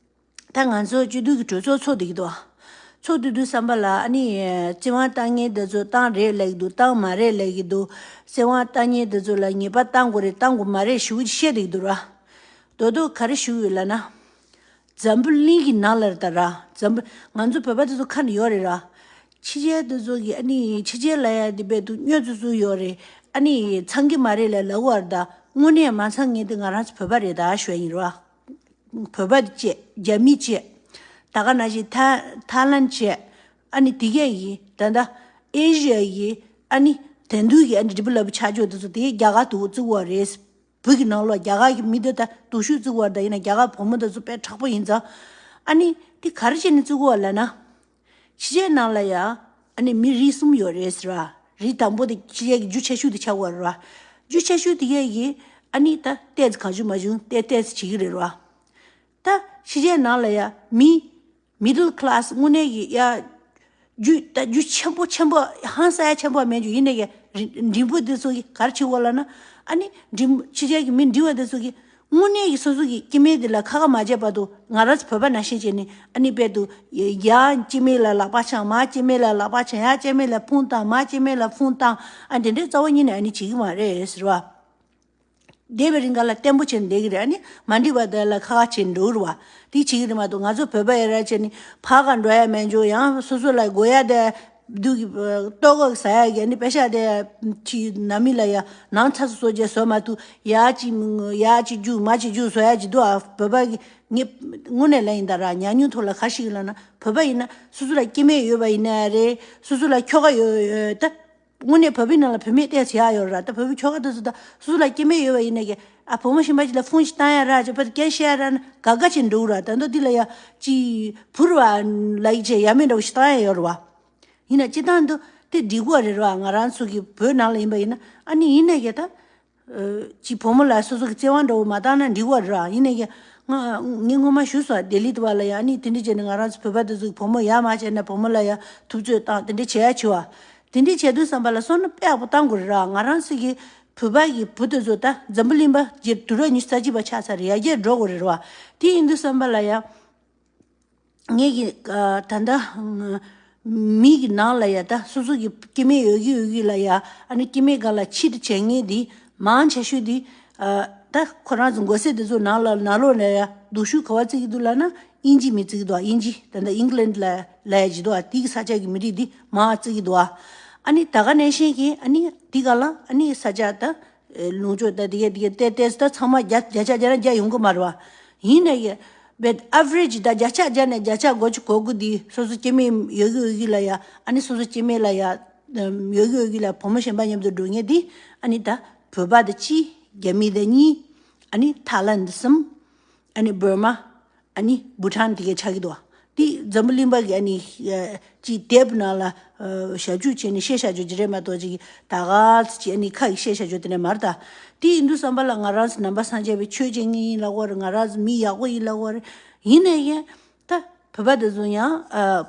ད་ང་ཚོ་སྤྱི་འཐུས་ཀྱི་གྲོས་ཚོགས་ཚོགས་བསྡད་ཀྱི་འདུག་ཚོགས་བསྡད་དུས་ཙམ་པ་ལ་ཨ་ནི་བཙན་དབང་བཏང་མཁན་དེ་ཚོ་བཏང་རེད་ལབ་ཀྱི་འདུག་བཏང་མ་རེད་ལབ་ཀྱི་འདུག་བཙན་དབང་བཏང་མཁན་དེ་ཚོ་ལ་ངེས་པར་བཏང་དགོས་རེད། བཏང་དགོས་མ་རེད་ཞུ་གི་བཤད་བསྡད་ཀྱི་འདུག་ར། རྡོག་རྡོག་ག་རེ་ཞུ་གི་ཡོད་ལབ་ན། འཛམ་བུ་གླིང་གི་ནང་ལ་རེད་ད་ར། འཛམ་བུ་ང་ཚོ་བོད་པ་དེ་ཚོ་ཁ་ནས་ཡོད་རེད་ར། ཕྱི་རྒྱལ་དེ་ཚོ་གི་ཨ་ནི་ཕྱི་རྒྱལ་ལ་ཡ་དེ་བས་དུ་སྨྱོ་ཙུ་ཙུ་ཡོད་རེད། ཨ་ནི་ཚང་གི་མ་རེད་ལབ་ལབ་བར་ད་དངོས་གནས་མ་ཚང་མཁན་དེ་ང་རང་ཚོ་བོད་པ་རེད་ད་ཞུ་ཡ་ཡིན་ར། བོད་པ་བཅས་རྒྱ་མི་བཅས། ད་ག་ནང་བཞིན་ཐ་ཐའི་ལན་བཅས། ཨ་ནི་དེ་གས་ཡིན་ད་ལྟ་ཨེ་ཤི་ཡ་ཡི་ཨ་ནི་དེང་དུས་ཀྱི་ཨ་ནི་ཌི་ཝེ་ལོབ་ཆགས་ཕྱོགས་དེ་ཚོ་དེ་རྒྱ་གར་དུ་བཙུགས་པ་རེད། བོད་ཀྱི་ནང་ལོགས་རྒྱ་གར་གྱི་མི་དེ་ད་སྡུག་ཤོས་བཙུགས་པ་རེད། ད་ཡིན་ན་རྒྱ་གར་བུ་མོ་དེ་ཚོ་དཔེ་དྲག་པོ་ཡིན་ཙང་། ཨ་ནི་དེ་ག་རེ་བྱས་ནས་བཙུགས་པ་ལབ་ན། ཕྱི་རྒྱལ་ནང་ལ་ཡ་ཨ་ནི་མི་རིགས་གསུམ་ཡོད་རེད་ཟེར་བ། རིགས་དང་པོ་དེ་ཕྱི་རྒྱལ་གྱི་རྒྱུ་ཆེ་ཤོས་དེ་ཆགས་པ་རེད་བ། རྒྱུ་ཆེ་ཤོས་དེ་གས་ཀྱི་ཨ་ནི་ད་ཏོག་ཙམ་གང་བྱུང་མང་བྱུང་ཏོག་ཏོག་ཙམ་བྱེད་ཀྱི་རེད་བ། ད་ཕྱི་རྒྱལ་ནང་ལ་ཡ་མི་མི་ཌལ་ཁི་ལ་སི་དངོས་གནས་ཀྱི་ཡ་རྒྱུ་ད་རྒྱུ་ཆེན་པོ་ཆེན་པོ་ཧང་སང་ཡ་ཆེན་པོ་མེད་རྒྱུ་ཡིན་ནའི་ཡ་རི་འགྲིམ་པོ་དེ་ཚོ་གི་ག་རེ་བྱེད་དགོས་ལབ་ན། ཨ་ནི་འགྲིམ་ཕྱི་རྒྱལ་གྱི་མི་འགྲིམ་པ་དེ་ཚོ་གི་ དངོས་གནས་ཀྱི་སོ་སོ་གི་སྐྱེ་དམན་དེ་ལ་ཁ་ཁ་མ་བྱས་བར་དུ། ང་རང་ཚོ་བོད་པ་ནང་བཞིན་བྱས་ནས་ཨ་ནི་དཔེ་དུ་ཡ་སྐྱེ་དམན་ལ་ལག་པ་འཆང་། མ་སྐྱེ་དམན་ལ་ལག་པ་འཆང་། ཡ་སྐྱེ་དམན་ལ་ཕུང་བཏང་། མ་སྐྱེ་དམན་ལ་ཕུང་བཏང་། ཨ་དེ་འདྲའི་རྩ་བ་ཉིད་ནས་ཨ་ནི་བྱེད་ཀྱི་མ་རེད་ཟེར་བ། བསྡད་པའི་རིང་ག་ལ་བརྟན་པོ་བྱས་ནས་བསྡད་ཀྱི་རེད། ཨ་ནི་མ་འགྲིག་པ་དེ་ལ་ཁ་ཁ་བྱས་འགྲོ་གི་རེད་བ། དེ་བྱེད་ཀྱི་རེད་མ་གཏོགས། ང་ཚོ་བོད་པ་ཡ་ར་བྱས་ནས་ཕར་ག་འགྲོ་ཡ་མེད་འཇོག། ཡང་སོ་སོ་ལ་དགོས་ཡ་དེ་སྡུག་གི་ལྟོ་གོས་ཟ་ཡ་གི་ཨ་ནི་པེ་ཤ་དེ་ཅི་ནང་མི་ལ་ཡ་ནང་ཚ་སོ་སོ་བྱས་བཟོ་མ་ཐུབ། ཡ་ཅི་ཡ་ཅི་རྒྱུག་མ་ཅི་རྒྱུག་བཟོ་ཡ་ཅི་འདུག་ཨ། བོད་པ་གི་ངས་དངོས་གནས་ལ་ཡིན་ད་ར། ཉམས་མྱོང་ཐོག་ལ་ག་ཞིག་ལ་ན། བོད་པ་ཡིན་ན་སོ་སོ་ལ་སྐྱེ་དམན་ཡོད་པ་ཡིན་ན་རེད། སོ་སོ་ལ་ཁྱོ་ག་ཡོད་ཡོད་ད། དངོས་གནས་བོད་པའི་ནང་ལ་བུད་མེད་ཏོག་ཙམ་ཡག་ཡོད་ར། ད་བོད་པའི་ཁྱོ་ག་དེ་ཚོ་ད་སོ་སོ་ལ་སྐྱེ་དམན་ཡོད་པ་ཡིན་ན་ཀྱི་ཨ་བུ་མོ་གཞན་པ་ཅིག་ལ་ཕུང་ཞིག་བཏང་ཡ་ར་ཅེས་པར་སྐད་བཤད་ཡ་ར་ན་དགའ་དགའ་བྱས་འགྲོ་གི་ར། ད་མདོ་འདི་ལ་ཡ་ཅི་བུར་བ་ལ་ཡི་བྱས་ཡ་མེད་འདྲ་བོ་ཞིག་བཏང་ཡ་ཡོད་ར་བ། ཡིན་ན་སྤྱིར་བཏང་འདི་དེ་འགྲིག་གོ་རེད་ར་བ། ང་རང་ཚོ་གི་བོད་ནང་ལ་ཡིན་པ་ཡིན་ན། ཨ་ནི་ཡིན་ན་ཀྱི་ད་ཅི་བུ་མོ་ལ་སོ་སོ་གི་བརྩེ་བ་འདྲ་བོ་མ་བཏང་ན་འགྲིག་གོ་ར། ཡིན་ན་ཀྱི་ང་ངས་སྔོན་མ་ཞུས་སོང་། ལྡི་ལི་དུ་བ་ལ་ཡ་ཨ་ནི་དེ་འདྲ་བྱས་ནས་ང་རང་ཚོ་བོད་པ་དེ་ཚོ་གི་བུ་མོ་ཡ་མ་བྱས་ན་བུ་མོ་ལ་ཡ་ཐུབ་ཚོད་བཏང་། དེ་འདྲ་བྱེད་ཡ་བྱེད་བ། དེ་འདྲའི་བྱས་དུས་ཙམ་པ་ལ་བསམ་བློ་དཔེ་ཡག་པོ་བཏང་དགོས་རེད་ར། ང་རང་ཚོ་གི་བོད་པ་གི་བུ་དེ་ཚོ་ད་འཛམ་བུ་གླིང་པ་རྗེས་དུས་རབས་ཉི་ཤུ་རྩ་གཅིག་པ་ཆགས་ཚར་རེད། ཡར་རྒྱས་འགྲོ་དགོས་རེད་ར་བ། དེ་ཡིན་དུས་ཙམ་པ་ལ་ཡ་ངེད་ཀྱི་ད་ལྟ་མི་གི་ནང་ལ་ཡ་ད་སོ་སོ་གི་སྐྱེ་དམན་ཡོད་ཀྱི་ཡོད་ཀྱི་ལ་ཡ་ཨ་ནི་སྐྱེ་དམན་སྒང་ལ་ཕྱིར་བྱེད་མཁན་དེ་མང་ཆེ་ཤོས་དེ། ད་ཁོ་རང་ཚོ་མགོ་སེར་དེ་ཚོ་ནང་ལ་ནང་ལོགས་ལ་ཡ་སྡུག་ཤོས་ག་བ་བརྩི་གི་འདུག་ལབ་ན། དབྱིན་ཇི་མི་བརྩི་གི་འདུག་ཨ། དབྱིན་ཇི་ད་ལྟ་ཨིང་ལན་ལ་ལ་ཡ་ཇི་འདུག་ཨ། དེ་གི་ས་ཆ་གི་མི་རིགས་འདི་མང་བརྩི་གི་འདུག་ཨ། ཨ་ནི་ད་ག་ནང་བཞིན་གྱི་ཨ་ནི་དེ་ག་ལ་ཨ་ནི་ས་ཆ་ད་ལུང་ཕྱོགས་ད་དེ་ག་དེ་ག་ཏེ་ཏེ་ད་ཚང་མ་བརྒྱ་བརྒྱ་ཆ་བརྒྱ་ན་བརྒྱ་ཡོང་གི་མ་རེད་བ། ཡིན་ནའི་བེད་ཨ་བ་རེ་ཇི་ད་བརྒྱ་ཆ་བརྒྱ་ནས་བརྒྱ་ཆ་དགུ་བཅུ་གོ་དགུ་འདི་སོ་སོ་སྐྱེ་དམན་ཡོད་གི་ཡོད་གི་ལ་ཡ་ཨ་ནི་སོ་སོ་སྐྱེ་དམན་ལ་ཡ་ཡོད་གི་ཡོད་གི་ལ་བུ་མོ་གཞན་པ་མཉམ་དུ་འགྲོ་མཁན་འདི་ཨ་ནི་ད་བོད་པ་ད་གཅིག་རྒྱ་མི་ད་གཉིས། ཨ་ནི་ཐའི་ལན་གསུམ། ཨ་ནི་འབར་མ། ཨ་ནི་བྷུ་ཊན་དེ་ག་ཆགས་ཀྱི་འདུག་བ། དེ་འཛམ་བུ་གླིང་པ་གི་ཨ་ནི་ཅིག་དེབ་ནང་ལ་ཞབས་ཞུ་བྱས་ནས་བཤད་བཞག་རྒྱུ་ཅིག་རེད་མ་གཏོགས་ཅིག་ད་ག་ཚོད་ཅིག་ཨ་ནི་ཁ་གི་བཤད་བཞག་རྒྱུ་དེ་འདྲ་མ་རེད་ད། དེ་ཡིན་དུས་ཙམ་པ་ལ་ང་རང་ཚོ་ནང་པ་སངས་རྒྱས་པའི་ཆོས་བྱེད་མཁན་ཡིན་ལབ་དགོས་རེད། ང་རང་ཚོ་མི་ཡག་པོ་ཡིན་ལབ་དགོས་རེད། ཡིན་ནའི་ད་བོད་པ་དེ་ཚོ་ཡང་ཨ།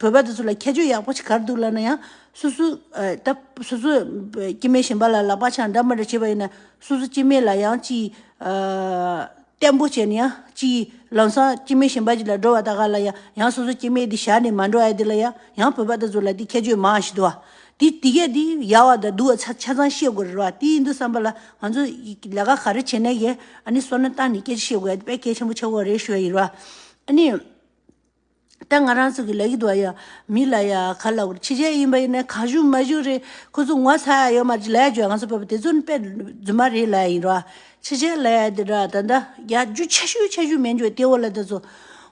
བོད་པ་དེ་ཚོ་ལ་ཁྱད་ཆོས་ཡག་པོ་ཅིག་ག་རེ་འདུག་ལབ་ན། ཡང་སོ་སོ་ཨ་ད་སོ་སོ་སྐྱེ་དམན་གཞན་པ་ལ་ལག་པ་འཆང་འདྲ་མི་འདྲ་བྱེད་པ་ཡིན་ན། སོ་སོ་སྐྱེ་དམན་ལ་ཡང་ཅིག་ཨ་བརྟན་པོ་བྱས་ནས་ཡང་ཅིག་ལམ་སང་སྐྱེ་དམན་གཞན་པ་ཅིག་ལ་འགྲོ་བ་ད་ག་ལ་ཡང་ཡང་སོ་སོ་སྐྱེ་དམན་དེ་བཞག་ནས་མ་འགྲོ་ཡ་དེ་ལ་ཡང་ཡང་བོད་པ་དེ་ཚོ་ལ་དེ་ཁྱད་ཆོས་མང་ཞིག་འདུག་བ། དེ་དེ་གས་དེ་ཡག་པ་དང་སྡུག་པ་ཆ་ཆ་ཚང་ཤེས་དགོས་རེད་བ། དེ་ཡིན་དུས་ཙམ་པ་ལ་ང་ཚོ་ལས་ཀ་ག་རེ་བྱེད་ན་ཡང་ཨ་ནི་བསམ་བློ་བཏང་ནས་སྐད་ཆ་བཤད་དགོས་ཡ་དེ་དཔེ་གལ་ཆེན་པོ་ཆགས་ཀྱི་ཡོད་རེད་ཞུ་ཡ་ཡིན་ར། ཨ་ནི། ད་ང་རང་ཚོ་གི་ལབ་ཀྱི་འདུག་ཨ། ཡ་མི་ལ་ཡ་ག་ལབ་དགོས་རེད། ཕྱི་རྒྱལ་ཡིན་པ་ཡིན་ན་གང་བྱུང་མང་བྱུང་རེད། ཁོ་ཚོ་ངོ་ཚ་ཡ་ཡོད་མ་རེད་ལབ་ཡ་བྱོས། ང་ཚོ་བོད་པ་དེ་ཚོ་ནི་དཔེ་རྫུན་མ་རེད་ལབ་ཡ་ཡིན་ར། ཕྱི་རྒྱལ་ལབ་ཡ་དེ་ར་ད་ལྟ་ཡ་རྒྱུ་ཆེ་ཤོས་ཆེ་ཤོས་མེད་འཇོག་སྟེ་འོ་ལ་དེ་ཚོ་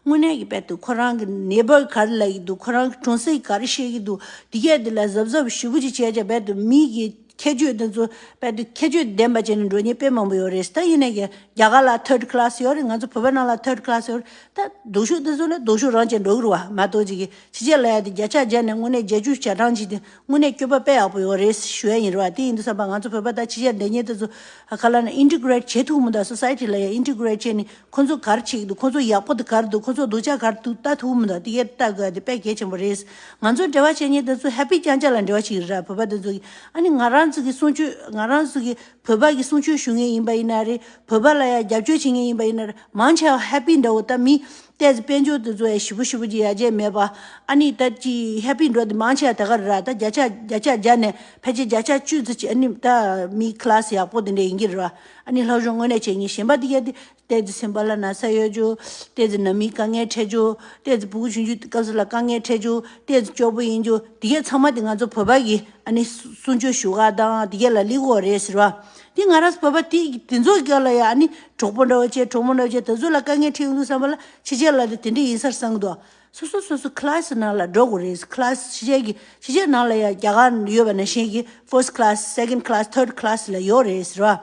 དངོས་གནས་ཀྱི་དཔེ་དུ་ཁོ་རང་གི་ནེ་བར་ག་རེ་ལབ་ཀྱི་འདུག་ཁོ་རང་གི་གྲོང་གསེབ་ག་རེ་བཤད་ཀྱི་འདུག་དེ་གས་དེ་ལ་གཟབ་གཟབ་ཞེ་པོ་ཅིག་བྱས་བྱས་དཔེ་དུ་མི་གི་ཁྱད་ཆོས་དེ་ཚོ་དཔེ་དུ་ཁྱད་ཆོས་ལྡན་པ་བྱས་ནས་འགྲོ་མཁན་དཔེ་མང་པོ་ཡོད་རེད། ད་ཡིན་ནའི་རྒྱ་གར་ལ་ཐར་ཌི་ཀ་ལ་སི་ཡོད་རེད། ང་ཚོ་བོད་པ་ནང་ལ་ཐར་ཌི་ཀ་ལ་སི་ཡོད་རེད། ད་སྡུག་ཤོས་དེ་ཚོ་ལ་སྡུག་ཤོས་རང་བྱས་འགྲོ་གི་རེད་བ། མ་གཏོགས་ཅིག་གི་ཕྱི་རྒྱལ་ལ་ཡ་དེ་བརྒྱ་ཆ་བརྒྱ་ནས་དངོས་གནས་བརྒྱད་ཅུ་གྱ་གྲངས་ཅིག་དེ་དངོས་གནས་སྐྱོ་པ་དཔེ་ཡག་པོ་ཡོད་རེད་ཞུ་ཡ་ཡིན་རེད་བ། དེ་ཡིན་དུས་ཙམ་པ་ང་ཚོ་བོད་པ་ད་ཕྱི་རྒྱལ་སྡོད་མཁན་དེ་ཚོ་ག་ལ་ན་ཨིན་ཊི་གྷི་རེཊ་བྱེད་ཐུབ་མི་འདུག་སོ་སའི་ཊི་ལ་ཡ་ཨིན་ཊི་གྷི་རེཊ་བྱས་ནས་ཁོ་ཚོ་ག་རེ་བྱེད་ཀྱི་འདུག་ཁོ་ཚོ་ཡག་པོ་དེ་ག་རེ་འདུག་ཁོ་ཚོ་སྡུག་ཅག་ག་རེ་འདུག་ལྟ་ཐུབ་མི་འདུག་དེ་གས་ལྟ་དགོས་ཡ་དེ་དཔེ་གལ་ཆེན་པོ་རེད། ང་ཚོ་འབྲེལ་བ་བྱེད་མཁན་དེ་ཚོ་ཧེ་པི་རྐྱང་རྐྱང་ལ་འབྲེལ་བ་བྱེད་ཀྱི་རེད། བོད་པ་དེ་ཚོ་གི་ཨ་ནི་ང་རང་ཚོ་གི་གསུང་ཆོས་ང་རང་ཚོ་གི་བོད་པ་གི་གསུང་ཆོས་ཞུ་མཁན་ཡིན་པ་ཡིན་ན་རེད། བོད་པ་ལ་ཡ་རྒྱབ་སྐྱོར་བྱེད་མཁན་ཡིན་པ་ཡིན་ན་རེད། མང་ཆེ་བ་ཧེ་པི་འདྲ་བོ་ད་མི་ཏོག་ཙམ་དཔལ་འབྱོར་དེ་ཚོ་ཡ་ཞེ་པོ་ཞེ་པོ་ཅིག་ཡར་རྒྱས་མེད་པ། ཨ་ནི་ད་ཅི་ཧེ་པི་འགྲོ་དེ་མང་ཆེ་བ་ད་ག་རེད་ར། ད་བརྒྱ་ཆ་བརྒྱ་ཆ་བརྒྱ་ནས་ཕལ་ཆེར་བརྒྱ་ཆ་བཅུ་ཙམ་ཅིག་ཨ་ནི་ད་མི་ཀི་ལ་སི་ཡག་པོ་དེ་འདྲ་ཡིན་གྱི་རེད་ར། ཨ་ནི་སློབ་སྦྱོང་དངོས་གནས་བྱེད་མཁན་གཞན་པ་དེ་ག་དེ་ཏོག་ཙམ་སེམས་པ་ལ་ན་ཚ་ཡོད་རྒྱུ། ཏོག་ཙམ་ནང་མིའི་དཀའ་ངལ་འཕྲད་རྒྱུ། ཏོག་ཙམ་ཕྲུ་གུ་ཆུང་ཆུང་སྐབས་སུ་ལ་དཀའ་ངལ་འཕྲད་རྒྱུ། ཏོག་ཙམ་སྐྱོ་པོ་ཡིན་རྒྱུ། དེ་གས་ཚང་མ་དེ་ང་ཚོ་བོད་པ་གི་ཨ་ནི་གསུང་ཆོས་ཞུ་ག་དང་དེ་གས་ལ་སླེབས་ཀྱི་ཡོད་རེད་ཟེར་བ། དེ་ང་རང་ཚོ་བོད་པ་དེ་དེ་ཚོ་ག་ལ་ཡ་ཨ་ནི་གྲོགས་པོ་འདྲ་བོ་བྱས། གྲོགས་མོ་འདྲ་བོ་བྱས། དེ་ཚོ་ལ་དཀའ་ངལ་འཕྲད་ཡོང་དུས་ཙམ་པ་ལ་ཕྱི་རྒྱལ་ལ་དེ་དེ་འདྲ་ཡིན་ས་རེད་བསམ་གྱི་འདུག་སོ་སོ་སོ་སོ་ཀི་ལ་སི་ནང་ལ་འགྲོ་དགོས་རེད། ཀི་ལ་སི་ཕྱི་རྒྱལ་གྱི་ཕྱི་རྒྱལ་ནང་ལ་ཡ་རྒྱ་གར་ཡོད་པ་ནང་བཞིན་གྱི་ཕར་སི་ཊི་ཀི་ལ་སི། སེ་ཀེན་ཌི་ཀི་ལ་སི། ཐར་ཌི་ཀི་ལ་སི་ལ་ཡོད་རེད་ཟེར་བ།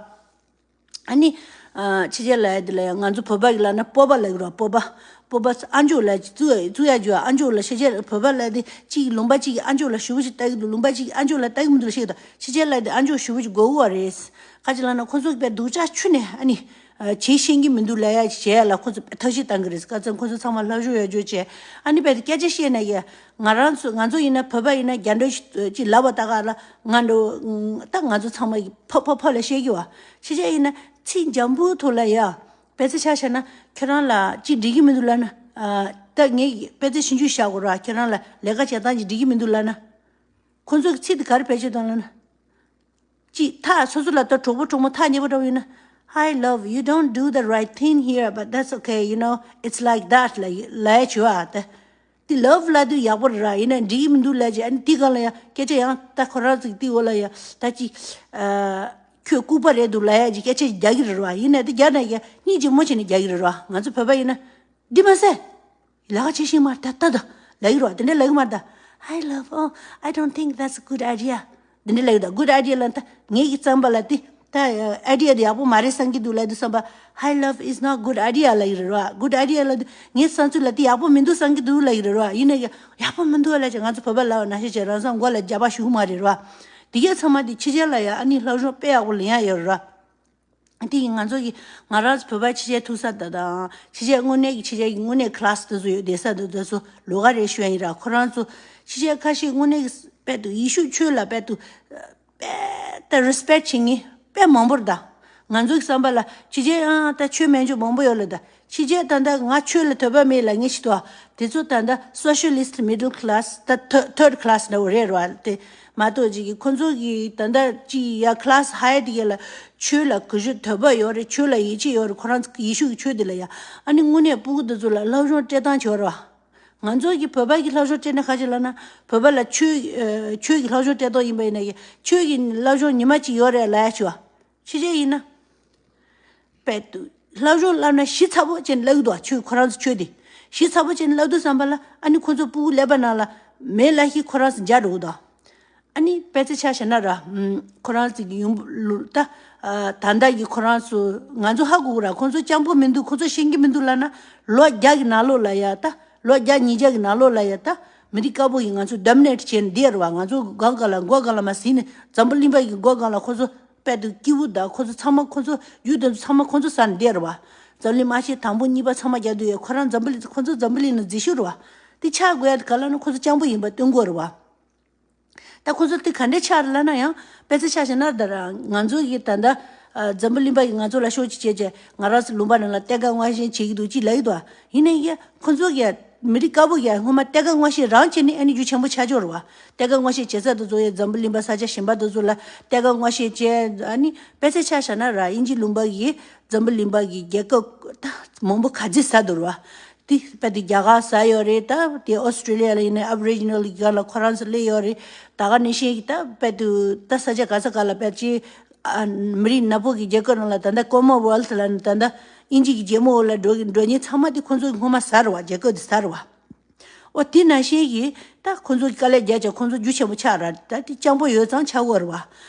ཨ་ནི། ཨ་ཕྱི་རྒྱལ་ལ་ཡ་དེ་ལ་ཡ་ང་ཚོ་བོད་པ་གི་ལ་ན་སྤོབས་པ་ལ་གི་རོ། སྤོབས་པ། སྤོབས་པ་ཨ་མཆོག་ལ་བཙུགས་བཙུགས་ཡ་རྒྱུ། ཨ་མཆོག་ལ་ཕྱི་རྒྱལ་བོད་པ་ལ་དེ་གཅིག་ལུང་པ་གཅིག་གི་ཨ་མཆོག་ལ་ཞུ་བ་ཞིག་ལྟ་གི་འདུག་ལུང་པ་གཅིག་གི་ཨ་མཆོག་ལ་ལྟ་གི་མི་འདུག་ལ་ཤེས་དང་། ཕྱི་རྒྱལ་ལ་དེ་ཨ་མཆོག་ཞུ་བ་ཞིག་དགོས་གི་བ་རེད། ཁ་ཅིག་ལ་ན་ཁོ་ཚོ་གི་དཔེ་སྡུག་ཅག་ཆུ་ནས་ཨ་ནི། ཨ་བྱེད་ཤེས་ཀྱི་མི་འདུག་ལབ་ཡ་ཞིག་བྱས་ཡ་ལ་ཁོ་ཚོ་དཔེ་ཐབས་ཤེས་བཏང་གི་རེད། ཁ་སང་ཁོ་ཚོ་ཚང་མ་སློབ་སྦྱོང་ཡོད་རྒྱུ་བྱས། ཨ་ནི་དཔེ་དེ་སྐད་ཆ་བཤད་ན་ཡ། ང་རང་ཚོ་ང་ཚོ་ཡིན་ན་བོད་པ་ཡིན་ན་རྒྱ་འདྲ་ཞིག་ཅིག་ལབ་པ་ད་ག་ལ་ང་འདྲ་ད་ང་ཚོ་ཚང་མ་ཕོ་ཕོ་ཕོ་ལ་བཤད་ཀྱི་བ། ཕྱི་རྒྱལ་ཡིན་ན་ཚིག་འཇམ་པོའི་ཐོག་ལ་ཡ། པེ་ཙེ་ཆ་བཞག་ན་ཁྱོད་རང་ལ་ཅི་འགྲིག་གི་མི་འདུག་ལབ་ན། ཨ། ད་ངས་པེ་ཙེ་ཆུང་ཆུང་བཞག་དགོས་ར། ཁྱོད་རང་ལ་ལས་ཀ་བྱེད་སྟངས་ཅི་འགྲིག་གི་མི་འདུག་ལབ་ན། ཁོང་ཚོ་གི་ཚིག་དེ་ག་རེ་བེད་སྤྱོད་གཏོང་ལབ་ན། ཅི་ཐག་སོ་སོ་ལ་ད་གྲོགས་པོ་གྲོགས་མོ་ཐག་ཉེ་པོ་འདྲ་བོ་ཡིན་ན། Hi love, you don't do the right thing here, but that's okay, you know, it's like that. ལ་ལ་ཡ་བྱོས་ཨ། ད་དེ་love ལབ་དུས་ཡག་པོ་རེད་ར། ཡིན་ན་འགྲིག་གི་མི་འདུག་ལབ་ཅིག་ཨ་ནི་དེ་གང་ལ་ཡ་སྐད་ཆ་ཡང་ད་ཁོ་རང་ཚོ་གི་དེ་འོག་ལ་ཡ་ད་ཅི། ཨ། ཁྱོད་ལྐུགས་པ་རེད་འདུག་ལབ་ཡ་ཅིག་སྐད་ཆ་རྒྱག་གི་རེད་ར། ཡིན་ན་དེ་རྒྱག་ན་ཡ་སྙིང་རྗེ་མོ་བྱས་ནས་རྒྱག་གི་རེད་ར། ང་ཚོ་བོད་པ་ཡིན་ན། འདི་མ་ཟད། ལས་ཀ་བྱེད་ཤིང་མ་ད་ལྟ་ད་ལབ་ཀྱི་རེད་བ། དེ་འདྲ་ལབ་ཀྱི་མ་རེད་ད། Hi love, oh, I don't think that's a good idea. དེ་འདྲ་ལབ་ཀྱི་རེད་ད། Good idea ལབ་ད་ངེད་ཀྱི་བསམ་པ་ལ་དེ་ད་ཨ་ཡ་དེ་ཡག་པོ་མ་རེད་བསམ་གྱི་འདུག་ལབ་དུས་བསམ་པ། Hi love, is not good idea ལབ་ཀྱི་རེད་བ། Good idea ལབ་དུས་ངའི་བསམ་ཚུལ་ལ་དེ་ཡག་པོ་མི་འདུག་བསམ་གྱི་འདུག་ལབ་ཀྱི་རེད་བ། ཡིན་ན་ཡ་ཡག་པོ་མི་འདུག་ལབ་ཅིག་ང་ཚོ་བོད་པ་ལབ་པ་ནང་བཞིན་བྱས་རང་སང་མགོ་ལ་རྒྱབ་པ་ཞུ་གི་མ་རེད་ར། དེ་གས་ཚང་མ་དེ་ཕྱི་རྒྱལ་ལ་ཡ་ཨ་ནི་སློབ་སྦྱོང་དཔེ་ཡག་པོ་ལེན་ཡ་ཡོད་རེད་ར། དེ་ཡིན་ང་ཚོ་གི་ང་རང་ཚོ་བོད་པ་ཕྱི་རྒྱལ་ཐུག་ས་དེ་དང་ཕྱི་རྒྱལ་དངོས་གནས་ཀྱི་ཕྱི་རྒྱལ་གྱི་དངོས་གནས་ཀི་ལ་སི་དེ་ཚོ་ཡོད་བསྡད་ས་དེ་དེ་ཚོ་ལོགས་ཀ་རེད་ཞུ་ཡ་ཡིན་ར། ཁོ་རང་ཚོ་ཕྱི་རྒྱལ་ཁ་ཤས་དངོས་གནས་ཀྱི་དཔེ་དུ་ཡེ་ཤུ་ཆོས་ལ་དཔེ་དུ་དཔེ་ད་རེ་སི་པེག་བྱེད་མཁན་དཔེ་མང་པོ་རེད་ད། ང་ཚོ་གི་བསམ་པ་ལ་ཕྱི་རྒྱལ་ཨང་ད་ཆོས་མེད་ཆོས་མང་པོ་ཡོད་ལ་ད། ཕྱི་རྒྱལ་ད་ལྟ་ང་ཆོས་ལ་དད་པ་མེད་ལབ་མཁན་ཞིག་འདུག་དེ་ཚོ་ད་ལྟ་སོ་ཤ་ལི་སི་ཊི་མི་ཌལ་ཀི་ལ་སི་ད་ཐར་ཌི་ཀི་ལ་སི་འདྲ་བོ་རེད་ར། དེ་མ་གཏོགས་ཅིག་གི་ཁོ་ཚོ་གི་ད་ལྟ་ཅི་ཡ་ཀི་ལ་སི་ཧའི་དེ་ག་ལ་ཆོས་ལ་གུས་ཞབས་དད་པ་ཡོད་རེད། ཆོས་ལ་ཡིད་ཆེས་ཡོད་རེད། ཁོ་རང་ཚོ་ཡེ་ཤུ་གི་ཆོས་དེ་ལ་ཡ། ཨ་ནི་དངོས་གནས་སྤུ་གུ་དེ་ཚོ་ལ་སློབ་སྦྱོང་སྤྲད་སྟངས་བྱོས་ར། ང་ཚོ་གི་བོད་པ་གི་སློབ་སྦྱོང་སྤྲད་ན་ག་ཅི་ལབ་ན། བོད་པ་ལ་ཆོས་ཨ་ཆོས་ཀྱི་སློབ་སྦྱོང་སྤྲད་སྟངས་ཡིན་པ་ཡིན་ན་ཡ་ཆོས་ཀྱི་སློབ་སྦྱོང་ཉི་མ་གཅིག་ཡོད་རེད་ལབ་ཡ་བྱོས། ཕྱི་རྒྱལ་ཡིན་ན། དཔེ་དུ་སློབ་སྦྱོང་བསླབ་ན་ཞི་ཚ་པོ་ཅན་བསླབ་ཀྱི་འདུག་ཆོས་ཁོ་རང་ཚོ་ཆོས་དེ་ཞི་ཚ་པོ་ཅན་བསླབ་དུས་ཙམ་པ་ལ་ཨ་ནི་ཁོ་ཚོ་སྤུ་གུ་ཀླད་པ་ནང་ལ་མེ་ལ་ཧི་ཁོ་རང་ཚོ་འཇགས་འགྲོ་གི་འདུག་ཨ་ནི་དཔེ་ཆ་ཆ་བཞག་ན་ར་ཁོ་རང་ཚོ་གི་ཡུམ་ལུ་ད་ད་ལྟ་གི་ཁོ་རང་ཚོ་ང་ཚོ་ཧ་གོ་གི་ར། ཁོ་ཚོ་སྤྱང་པོ་མི་འདུག་ཁོ་ཚོ་ཤེས་ཀྱི་མི་འདུག་ལབ་ན་ལོ་བརྒྱ་གི་ནང་ལོགས་ལ་ཡ་ད་ལོ་བརྒྱ་ཉིས་བརྒྱ་གི་ནང་ལོགས་ལ་ཡ་ད་མི་རིགས་དཀར་པོ་གི་ང་ཚོ་ཌོ་མི་ནེ་ཊི་བྱས་ནས་བསྡད་ར་བ། ང་ཚོ་སྒང་ག་ལ་མགོ་ག་ལ་མ་ཟིན་ནས་འཛམ་བུ་གླིང་པ་གི་མགོ་སྒང་ལ་ཁོ་ཚོ། དཔལ་དུ་སྐྱིད་པོ་དང་ཁོ་ཚོ་ཚང་མ་ཁོ་ཚོ་རྒྱུ་དེ་ཚོ་ཚང་མ་ཁོ་ཚོ་ཟ་ནས་བསྡད་རེད་བ། འཛམ་གླིང་མ་ཤེས་དང་པོ་གཉིས་པ་ཚང་མ་རྒྱག་དུས་ཡོད་ཁོ་རང་འཛམ་བུ་གླིང་ཁོ་ཚོ་འཛམ་བུ་གླིང་ནང་རྫིག་ཤོས་རེད་བ། དེ་ཆགས་དགོས་ཡ་དེ་ག་ལ་ན་ཁོ་ཚོ་སྤྱང་པོ་ཡིན་པ་སྟོན་དགོས་རེད་བ། ད་ཁོ་ཚོ་དེ་ག་འདྲས་ཆགས་རེད་ལབ་ན་ཡང་དཔེ་ཆ་ཆ་བཞག་ན་ད་ར་ང་ཚོ་གི་ད་ལྟ་འཛམ་བུ་གླིང་པ་གི་ང་ཚོ་ལ་ཤོག་ཅིག་བྱས་བྱས་ང་རང་ཚོ་ལུང་པ་ནང་ལ་གཏེར་ཁ་སྔོག་བཤེར་བྱེད་ཀྱི་འདུག་ཅིག་ལབ་ཀྱི་འདུག་བ། ཡིན་ནའི་ཡ། ཁོ་ཚོ་གིས་མི་རིགས་དཀར་པོ་གིས་སྔོན་མ་གཏེར་ཁ་སྔོག་བཤེར་རང་བྱས་ནས་ཨ་ནི་རྒྱུ་ཆེན་པོ་ཆགས་ཀྱོག་རེད་བ། གཏེར་ཁ་སྔོག་བཤེར་བྱེད་ས་དེ་ཚོ་ཡ་འཛམ་བུ་གླིང་པ་ས་ཆ་གཞན་པ་དེ་ཚོ་ལ་གཏེར་ཁ་སྔོག་བཤེར་བྱས་ཨ་ནི་དཔེ་ཆ་ཆ་བཞག་ན་ར་དབྱིན་ཇི་ལུང་པ་གིས་འཛམ་བུ་གླིང་པ་གི་རྒྱལ་ཁབ་ད་མང་པོ་ག་ཚོད་ཟ་འདུག་རེད་བ། དེ་དཔེ་དེ་རྒྱ་གར་ཟ་ཡོད་རེད། ད་དེ་ཨོ་སི་ཀྲི་ལི་ཡ་ལ་ཡིན་ནའི་ཨབ་རི་ཇི་ནལ་གི་སྒང་ལ་ཁོ་རང་ཚོ་སླེབས་ཡོད་རེད། ད་ག་ནང་བཞིན་གི་ད་དཔེ་དེ་ད་ས་ཆ་ག་ས་ག་ལ་དཔེ་ཅི། ཨ། མི་རིགས་ནག་པོ་གི་རྒྱལ་ཁབ་ནང་ལ་ད་ལྟ་ཀོ་མོན་ཝེལ་ཐི་ལ་ནི་ད་ལྟ་དབྱིན་ཇི་གི་རྒྱལ་མོ་འོག་ལ་འགྲོ་གི་འགྲོ་མཁན་ཚང་མ་དེ་ཁོང་ཚོ་གི་སྔོན་མ་ཟ་རེད་བ། རྒྱལ་ཁབ་དེ་ཟ་རེད་བ། ཨོ་དེ་ནང་བཞིན་གྱི་ད་ཁོང་ཚོ་གི་དཀའ་ལས་རྒྱག་བྱས་ཁོང་ཚོ་རྒྱུ་ཆེན་པོ་ཆགས་ར། ད་དེ་སྤྱང་པོ་ཡོད་ཙང་ཆགས་ཀྱི་ཡོད་རེད་བ།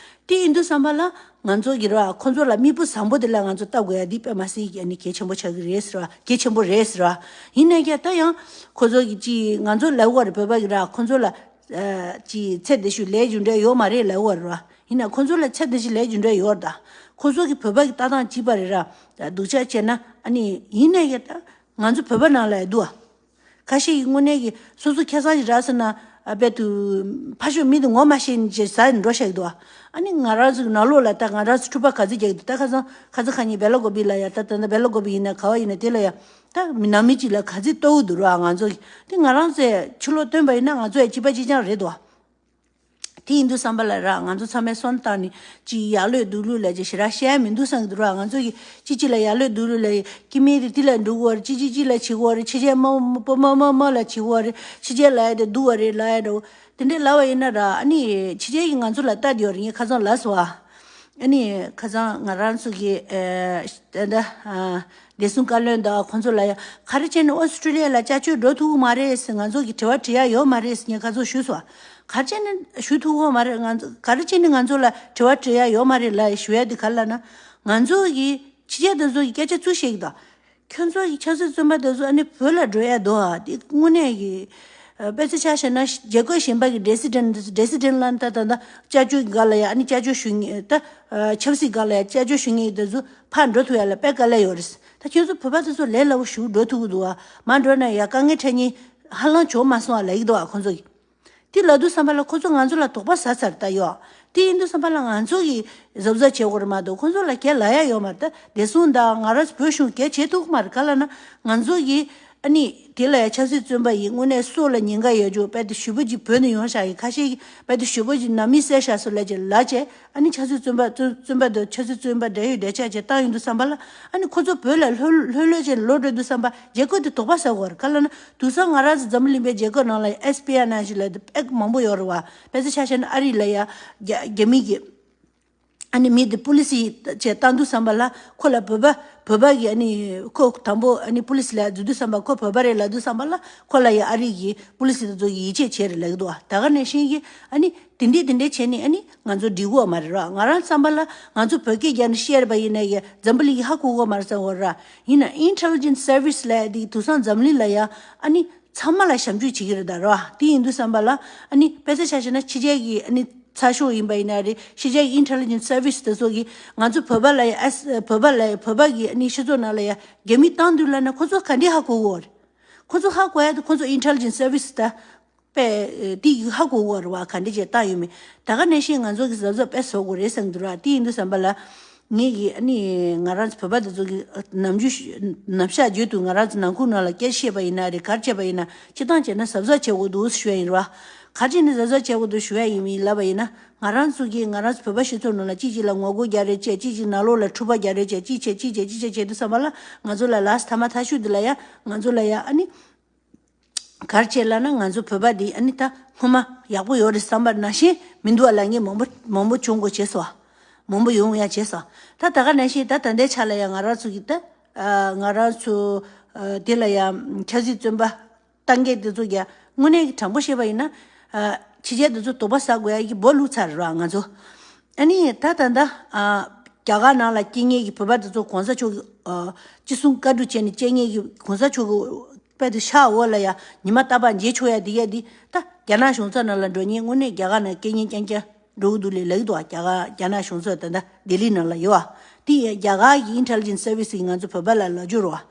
དེ་ཡིན་དུས་ཙམ་པ་ལ་ང་ཚོ་གི་ར་ཁོང་ཚོ་ལ་མིག་དཔེ་བཟང་པོ་དེ་ལ་ང་ཚོ་ལྟ་དགོས་ཡ་དེ་དཔེ་མ་སྲིད་ཀྱི་ཨ་ནི་གལ་ཆེན་པོ་ཆགས་ཀྱི་རེད་ཟེར་བ། གལ་ཆེན་པོ་རེད་ཟེར་བ། ཡིན་ནའི་ཀྱང་ད་ཡང་ཁོང་ཚོ་གི་ཅི་ང་ཚོ་ལབ་དགོས་རེད། བོད་པ་གི་ར་ཁོང་ཚོ་ལ། ཨ། ཅིག་ཚད་དེ་ཤུགས་ལས་རྒྱུ་འབྲས་ཡོད་མ་རེད་ལབ་ཡོད་རེད་བ། ཡིན་ན་ཁོ་ཚོ་ལ་ཚད་དེ་ཤུགས་ལས་རྒྱུ་འབྲས་ཡོད་རེད་ད། ཁོ་ཚོ་གི་བོད་པ་གི་ལྟ་སྟངས་གཅིག་པ་རེད་ར། སྡུག་ཅག་བྱས་ན་ཨ་ནི་ཡིན་ནའི་ཡ་ད་ང་ཚོ་བོད་པ་ནང་ལ་ཡ་འདུག་ཨ། ཁ་ཤས་ཀྱི་དངོས་གནས་ཀྱི་སོ་སོ་ཁ་སང་ཞིག་རག་ཟེར་ན་ཨ་དཔེ་དུ་ཕ་ཤོག་མི་དེ་ངོ་མ་ཤེས་ནས་ཅིག་ཟ་ནས་འགྲོ་ཤག་གི་འདུག་ཨ། ཨ་ནི་ང་རང་ཚོ་གི་ནང་ལོགས་ལ་ད་ང་རང་ཚོ་འཁྲུག་པ་ག་ཚོད་རྒྱག་གི་འདུག་ད་ཁ་སང་ཁ་སང་ཁ་ཉིན་སྦེ་ལ་ཀོ་པི་ལ་ཡ་ད་ད་ད་སྦེ་ལ་ཀོ་པི་ཡིན་ན་ག་བ་ཡིན་ན་དེ་ལ་ཡ། ད་མི་ནང་མི་གཅིག་ལ་ག་ཚོད་ལྟོ་འུ་འདུག་ར་ང་ཚོ་གི། དེ་ང་རང་ཚོས་ཕྱི་ལོགས་སྟོན་པ་ཡིན་ན་ང་ཚོ་ཡ་གཅིག་པ་གཅིག་རྐྱང་རེད་དོ། དེ་ཡིན་དུས་ཙམ་པ་ལ་ར་ང་ཚོ་ཚང་མས་སོན་བཏང་ནས་ཅིག་ཡག་ལོས་སྡུག་ལོས་ལ་ཅིག་ཞེ་དྲག་བཤད་ཡ་མི་འདུག་བསམ་གི་འདུག་ར། ང་ཚོ་གི་གཅིག་གཅིག་ལ་ཡག་ལོས་སྡུག་ལོས་ལ་སྐྱེ་དམན་དེ་དེ་ལ་འགྲོ་གི་བ་རེད། གཅིག་གཅིག་གཅིག་ལ་བྱེད་གི་བ་རེད། ཕྱི་རྒྱལ་མ་མ་མ་མ་མ་ལ་བྱེད་གི་བ་རེད། ཕྱི་རྒྱལ་ལ་ཡ་དེ་སྡུག་བ་རེད་ལ་ཡ་འདྲ་བོ་དེ་འདྲས་ལབ་པ་ཡིན་ན་ར། ཨ་ནི་ཕྱི་རྒྱལ་གྱི་ང་ཚོ་ལ་ལྟ་དེ་བ་རེད། ངས་ཁ་སང་ལབ་སོང་ཨ། ཨ་ནི་ཁ་སང་ང་རང་ཚོ་གི་ཨ་ད་ལྟ་ཨ་བདེ་སྲུང་བཀའ་བློན་དང་ཁོང་ཚོ་ལ་ཡ་ག་རེ་བྱས་ནས་ཨོ་སི་ཀྲི་ལི་ཡ་ལ་སྐྱབས་བཅོལ་འགྲོ་ཐུབ་ཀྱི་མ་རེད་ཟེར་ང་ཚོ་གི་དྲི་བ་དྲི་ཡ་ཡོད་མ་རེད་ཟེར་ངས་ཁ་སང་ཞུས་སོང་། ག་རེ་བྱས་ནས་ཞུ་ཐུབ་ཀྱི་མ་རེད། ང་ཚོ་ག་རེ་བྱས་ནས་ང་ཚོ་ལ་དྲི་བ་དྲི་ཡ་ཡོད་མ་རེད་ལབ་ཞུ་ཡ་དེ་ག་རེ་ལབ་ན། ང་ཚོ་གི་ཕྱི་རྒྱལ་དེ་ཚོ་གི་སྐད་ཆ་ཚུར་བཤད་ཀྱི་འདུག་ཁྱོད་ཚོ་ཡི་ཆབ་སྲིད་བཙོན་པ་དེ་ཚོ་ཨ་ནི་བོད་ལ་འགྲོ་ཡ་འདུག་ཨ། དེ་དངོས་གནས་ཀྱི་ཨ་དཔེ་ཆ་ཆ་བཞག་ན་རྒྱལ་ཁབ་གཞན་པ་གི་president president ལ་ད་ད་ད་སྐྱབས་བཅོལ་གྱི་སྒང་ལ་ཡ་ཨ་ནི་སྐྱབས་བཅོལ་ཞུ་མཁན་ད་ཨ་ཆབ་སྲིད་སྒང་ལ་ཡ་སྐྱབས་བཅོལ་ཞུ་མཁན་དེ་ཚོ་ཕར་འགྲོ་ཐུབ་ཡ་ལ་དཔེ་དཀའ་ལས་ཡོད་རེད། ད་ཁྱོད་ཚོ་བོད་པ་དེ་ཚོ་ལས་སླ་པོ་ཞིག་འགྲོ་ཐུབ་ཀྱི་འདུག་ཨ། མ་འགྲོ་ན་ཡ་དཀའ་ངལ་འཕྲད་མཁན་ཧ་ལམ་བྱུང་མ་སོང་ཨ་ལབ་ཀྱི་འདུག་ཨ་ཁོང་ཚོ་གི། དེ་ལབ་དུས་ཙམ་པ་ལ་ཁོ་ཚོ་ང་ཚོ་ལ་དོགས་པ་ཟ་ཚར་ད་ཡོད། དེ་ཡིན་དུས་ཙམ་པ་ལ་ང་ཚོ་གིས་གཟབ་གཟབ་བྱེད་དགོས་རེད་མ་གཏོགས་ཁོང་ཚོ་ལ་ག་ལབ་ཡ་ཡོད་མ་རེད། ད་བདེ་སྲུང་དང་ང་རང་ཚོ་བོད་གཞུང་ག་བྱེད་ཐུབ་ཀྱི་མ་རེད། ག་ལབ་ན་ང་ཚོ་གིས་ཨ་ནི་དེ་ལ་ཡ་ཆབ་སྲིད་བཙོན་པ་ཡིན། དངོས་གནས་སྲོག་ལ་ཉེན་ཁ་ཡོད་རྒྱུ་དཔེ་དེ་ཞེ་པོ་ཅིག་བོད་ནས་ཡོང་བཞག་ཡིན། ཁ་ཤས་ཀྱིས་དཔེ་དེ་ཞེ་པོ་ཅིག་ནང་མི་བསད་བཞག་སོང་ལབ་ཅིག་ལབ་བྱས། ཨ་ནི་ཆབ་སྲིད་བཙོན་པ་བཙོན་བཙོན་པ་དང་ཆབ་སྲིད་བཙོན་པ་འབྲེལ་ཡོད་འབྲེལ་ཆགས་ཅིག་བཏང་ཡོང་དུས་ཙམ་པ་ལ་ཨ་ནི་ཁོ་ཚོ་བོད་ལ་ལྷོད་ལྷོད་ལྷོད་ཅིག་ལོག་འགྲོ་དུས་ཙམ་པ་རྒྱལ་ཁབ་དེ་དོགས་པ་ཟ་དགོས་རེད། ག་ལབ་ན་དེང་སང་ང་རང་ཚོ་འཛམ་བུ་གླིང་པའི་རྒྱལ་ཁབ་ནང་ལ་ཨེས་པི་ཨའི་ནང་བཞིན་ལ་དཔེ་མང་པོ་ཡོད་རེད་བ། དཔེ་ཆ་ཆ་བཞག་ན་ཨ་རི་ལ་ཡ་རྒྱ་རྒྱ་མི་གི་ཨ་ནི་མི་དེ་པུ་ལི་སི་བྱས་བཏང་དུས་ཙམ་པ་ལ་ཁོ་ལ་བོད་པ་བོད་པ་གི་ཨ་ནི་ཁོ་དང་པོ་ཨ་ནི་པུ་ལི་སི་ལ་འཛུལ་དུས་ཙམ་པ་ཁོ་བོད་པ་རེད་ལབ་དུས་ཙམ་པ་ལ་ཁོ་ལ་ཡ་ཨ་རི་གི་པུ་ལི་སི་དེ་ཚོ་གིས་ཡིད་ཆེས་བྱས་རེད་ལབ་ཀྱི་འདུག་བ། ད་ག་ནང་བཞིན་གྱི་ཨ་ནི་དེ་འདྲས་དེ་འདྲས་བྱས་ནས་ཨ་ནི་ང་ཚོ་འགྲིག་གི་ཡོད་མ་རེད་ར། ང་རང་བསམ་པ་ལ་ང་ཚོ་བོད་སྐད་རྒྱག་ནས་བཤད་པ་ཡིན་ན་ཡང་འཛམ་བུ་གླིང་གིས་ཧ་གོ་གི་ཡོད་མ་རེད་བསམ་གི་ར། ཡིན་ན་Intelligence Service ལབ་ཡ་དེ་དེང་སང་འཛམ་གླིང་ལ་ཡ་ཨ་ནི་ཚང་མ་ལ་ཞབས་ཞུ་བྱེད་ཀྱི་རེད་ད་ར། དེ་ཡིན་དུས་ཙམ་པ་ལ་ཨ་ནི་དཔེ་ཆ་ཆ་བཞག་ན་ཕྱི་རྒྱལ་གྱི་ཨ་ནི་ཚགས་ཤོག་ཡིན་པ་ཡིན་ན་རེད། ཕྱི་རྒྱལ་གྱི་Intelligence Service དེ་ཚོ་གིས་ང་ཚོ་བོད་པ་ལ་ཡ་ཨ་བོད་པ་ལ་ཡ་བོད་པ་གི་ཨ་ནི་སྤྱི་ཚོགས་ནང་ལ་ཡ་རྒྱ་མི་བཏང་དུས་ལབ་ན་ཁོ་ཚོ་ག་འདྲས་ཧ་གོ་གི་ཡོད་རེད། ཁོ་ཚོ་ཧ་གོ་ཡ་དེ་ཁོ་ཚོ་Intelligence Service ད་པས་དེ་ཧ་གོ་གི་ཡོད་རེད་བ། ག་འདྲས་བྱས་བཏང་ཡོད་མེད། ད་ག་ནང་བཞིན་ང་ཚོ་གི་གཟབ་གཟབ་དཔེ་བཟོ་དགོས་རེད་བསམ་གི་འདུག་ར། དེ་ཡིན་དུས་ཙམ་པ་ལ་ངེད་ཀྱི་ཨ་ནི་ང་རང་ཚོ་བོད་པ་དེ་ཚོ་གི་ནམ་རྒྱུན་ནམ་ཞག་རྒྱུན་དུ་ང་རང་ཚོ་ནང་ཁུལ་ནང་ལ་སྐད་བཤད་པ་ཡིན་ན་རེད། ག་རེ་བྱས་པ་ཡིན་ན་སྤྱིར་བཏང་བྱས་ན་གཟབ་གཟབ་བྱེད་དགོས་འདུག་ཞུ་ཡ་ཡིན་ར། ག་རེ་བྱས་ནས་གཟབ་གཟབ་བྱེད་དགོས་འདུག་ཞུ་ཡ་ཡིན་མིན་ལབ་པ་ཡིན་ན། ང་རང་ཚོ་གིས་ང་རང་ཚོ་བོད་པ་སྤྱི་ཚོགས་ནང་ལ་གཅིག་གཅིག་ལ་ངོ་རྒོལ་རྒྱག་རེས་བྱས། གཅིག་གཅིག་ནང་ལོགས་ལ་འཁྲུག་པ་རྒྱག་རེས་བྱས། གཅིག་བྱས་གཅིག་བྱས་གཅིག་བྱས་བྱས་དུས་ཙམ་པ་ལ་ང་ཚོ་ལ་ལཱས་ཐ་མ་ཐག་ཤུ་དེ་ལ་ཡ་ང་ཚོ་ལ་ཡ་ཨ་ནི་ག་རེ་བྱས་ལབ་ན་ང་ཚོ་བོད་པ་འདི་ཨ་ནི་ད་སྔོན་མ་ཡག་པོ་ཡོད་རེད་བསམ་པ་ནང་བཞིན་མི་འདུག་བ་ལབ་མཁན་མང་པོ་མང་པོ་བྱུང་དགོས་བྱས་སོང་། མང་པོ་ཡོང་ཡ་བྱས་སོང་། ད་ད་ག་ནང་བཞིན་ད་ད་ལྟའི་ཆ་ལ་ཡ་ང་རང་ཚོ་གི་ད་ང་རང་ཚོ་དེ་ལ་ཡ་ཆབ་སྲིད་བཙོན་པ་བཏང་མཁན་དེ་ཚོ་ཡ་དངོས་གནས་ཀྱི་དྲང་པོ་བཤད་པ་ཡིན་ན། ཕྱི་རྒྱལ་དེ་ཚོ་དོགས་པ་ཟ་དགོས་ཡ་གི་སྦོ་ལུག་ཚར་ར་ང་ཚོ། ཨ་ནི་ད་ད་ད་རྒྱ་གར་ནང་ལ་སྐྱེས་མཁན་གྱི་བོད་པ་དེ་ཚོ་གོང་ས་མཆོག་གི་ཅི་གསུང་བཀའ་སྒྲུབ་བྱས་ནས་སྐྱེས་མཁན་གྱི་གོང་ས་མཆོག་གི་དཔལ་དུ་ཤ་འོག་ལ་ཡ་ཉི་མ་རྟག་པར་མཇལ་ཆོག་ཡ་དེ་ཡ་དེ་ད་རྒྱ་ནག་གཞུང་ཚབ་ནང་ལ་འགྲོ་མཁན་དངོས་གནས་རྒྱ་གར་ནང་སྐད་ངན་རྐྱང་རྐྱང་འགྲོ་གི་འདུག་ལས་ལབ་ཀྱི་འདུག་རྒྱ་གར་རྒྱ་ནག་གཞུང་ཚབ་ད་ལྟ་ལྡི་ལི་ནང་ལ་ཡོད་བ། དེ་ཡ་རྒྱ་གར་གྱི་Intelligence Service གིས་ང་ཚོ་བོད་པ་ལ་ལབ་རྒྱུ་རེད་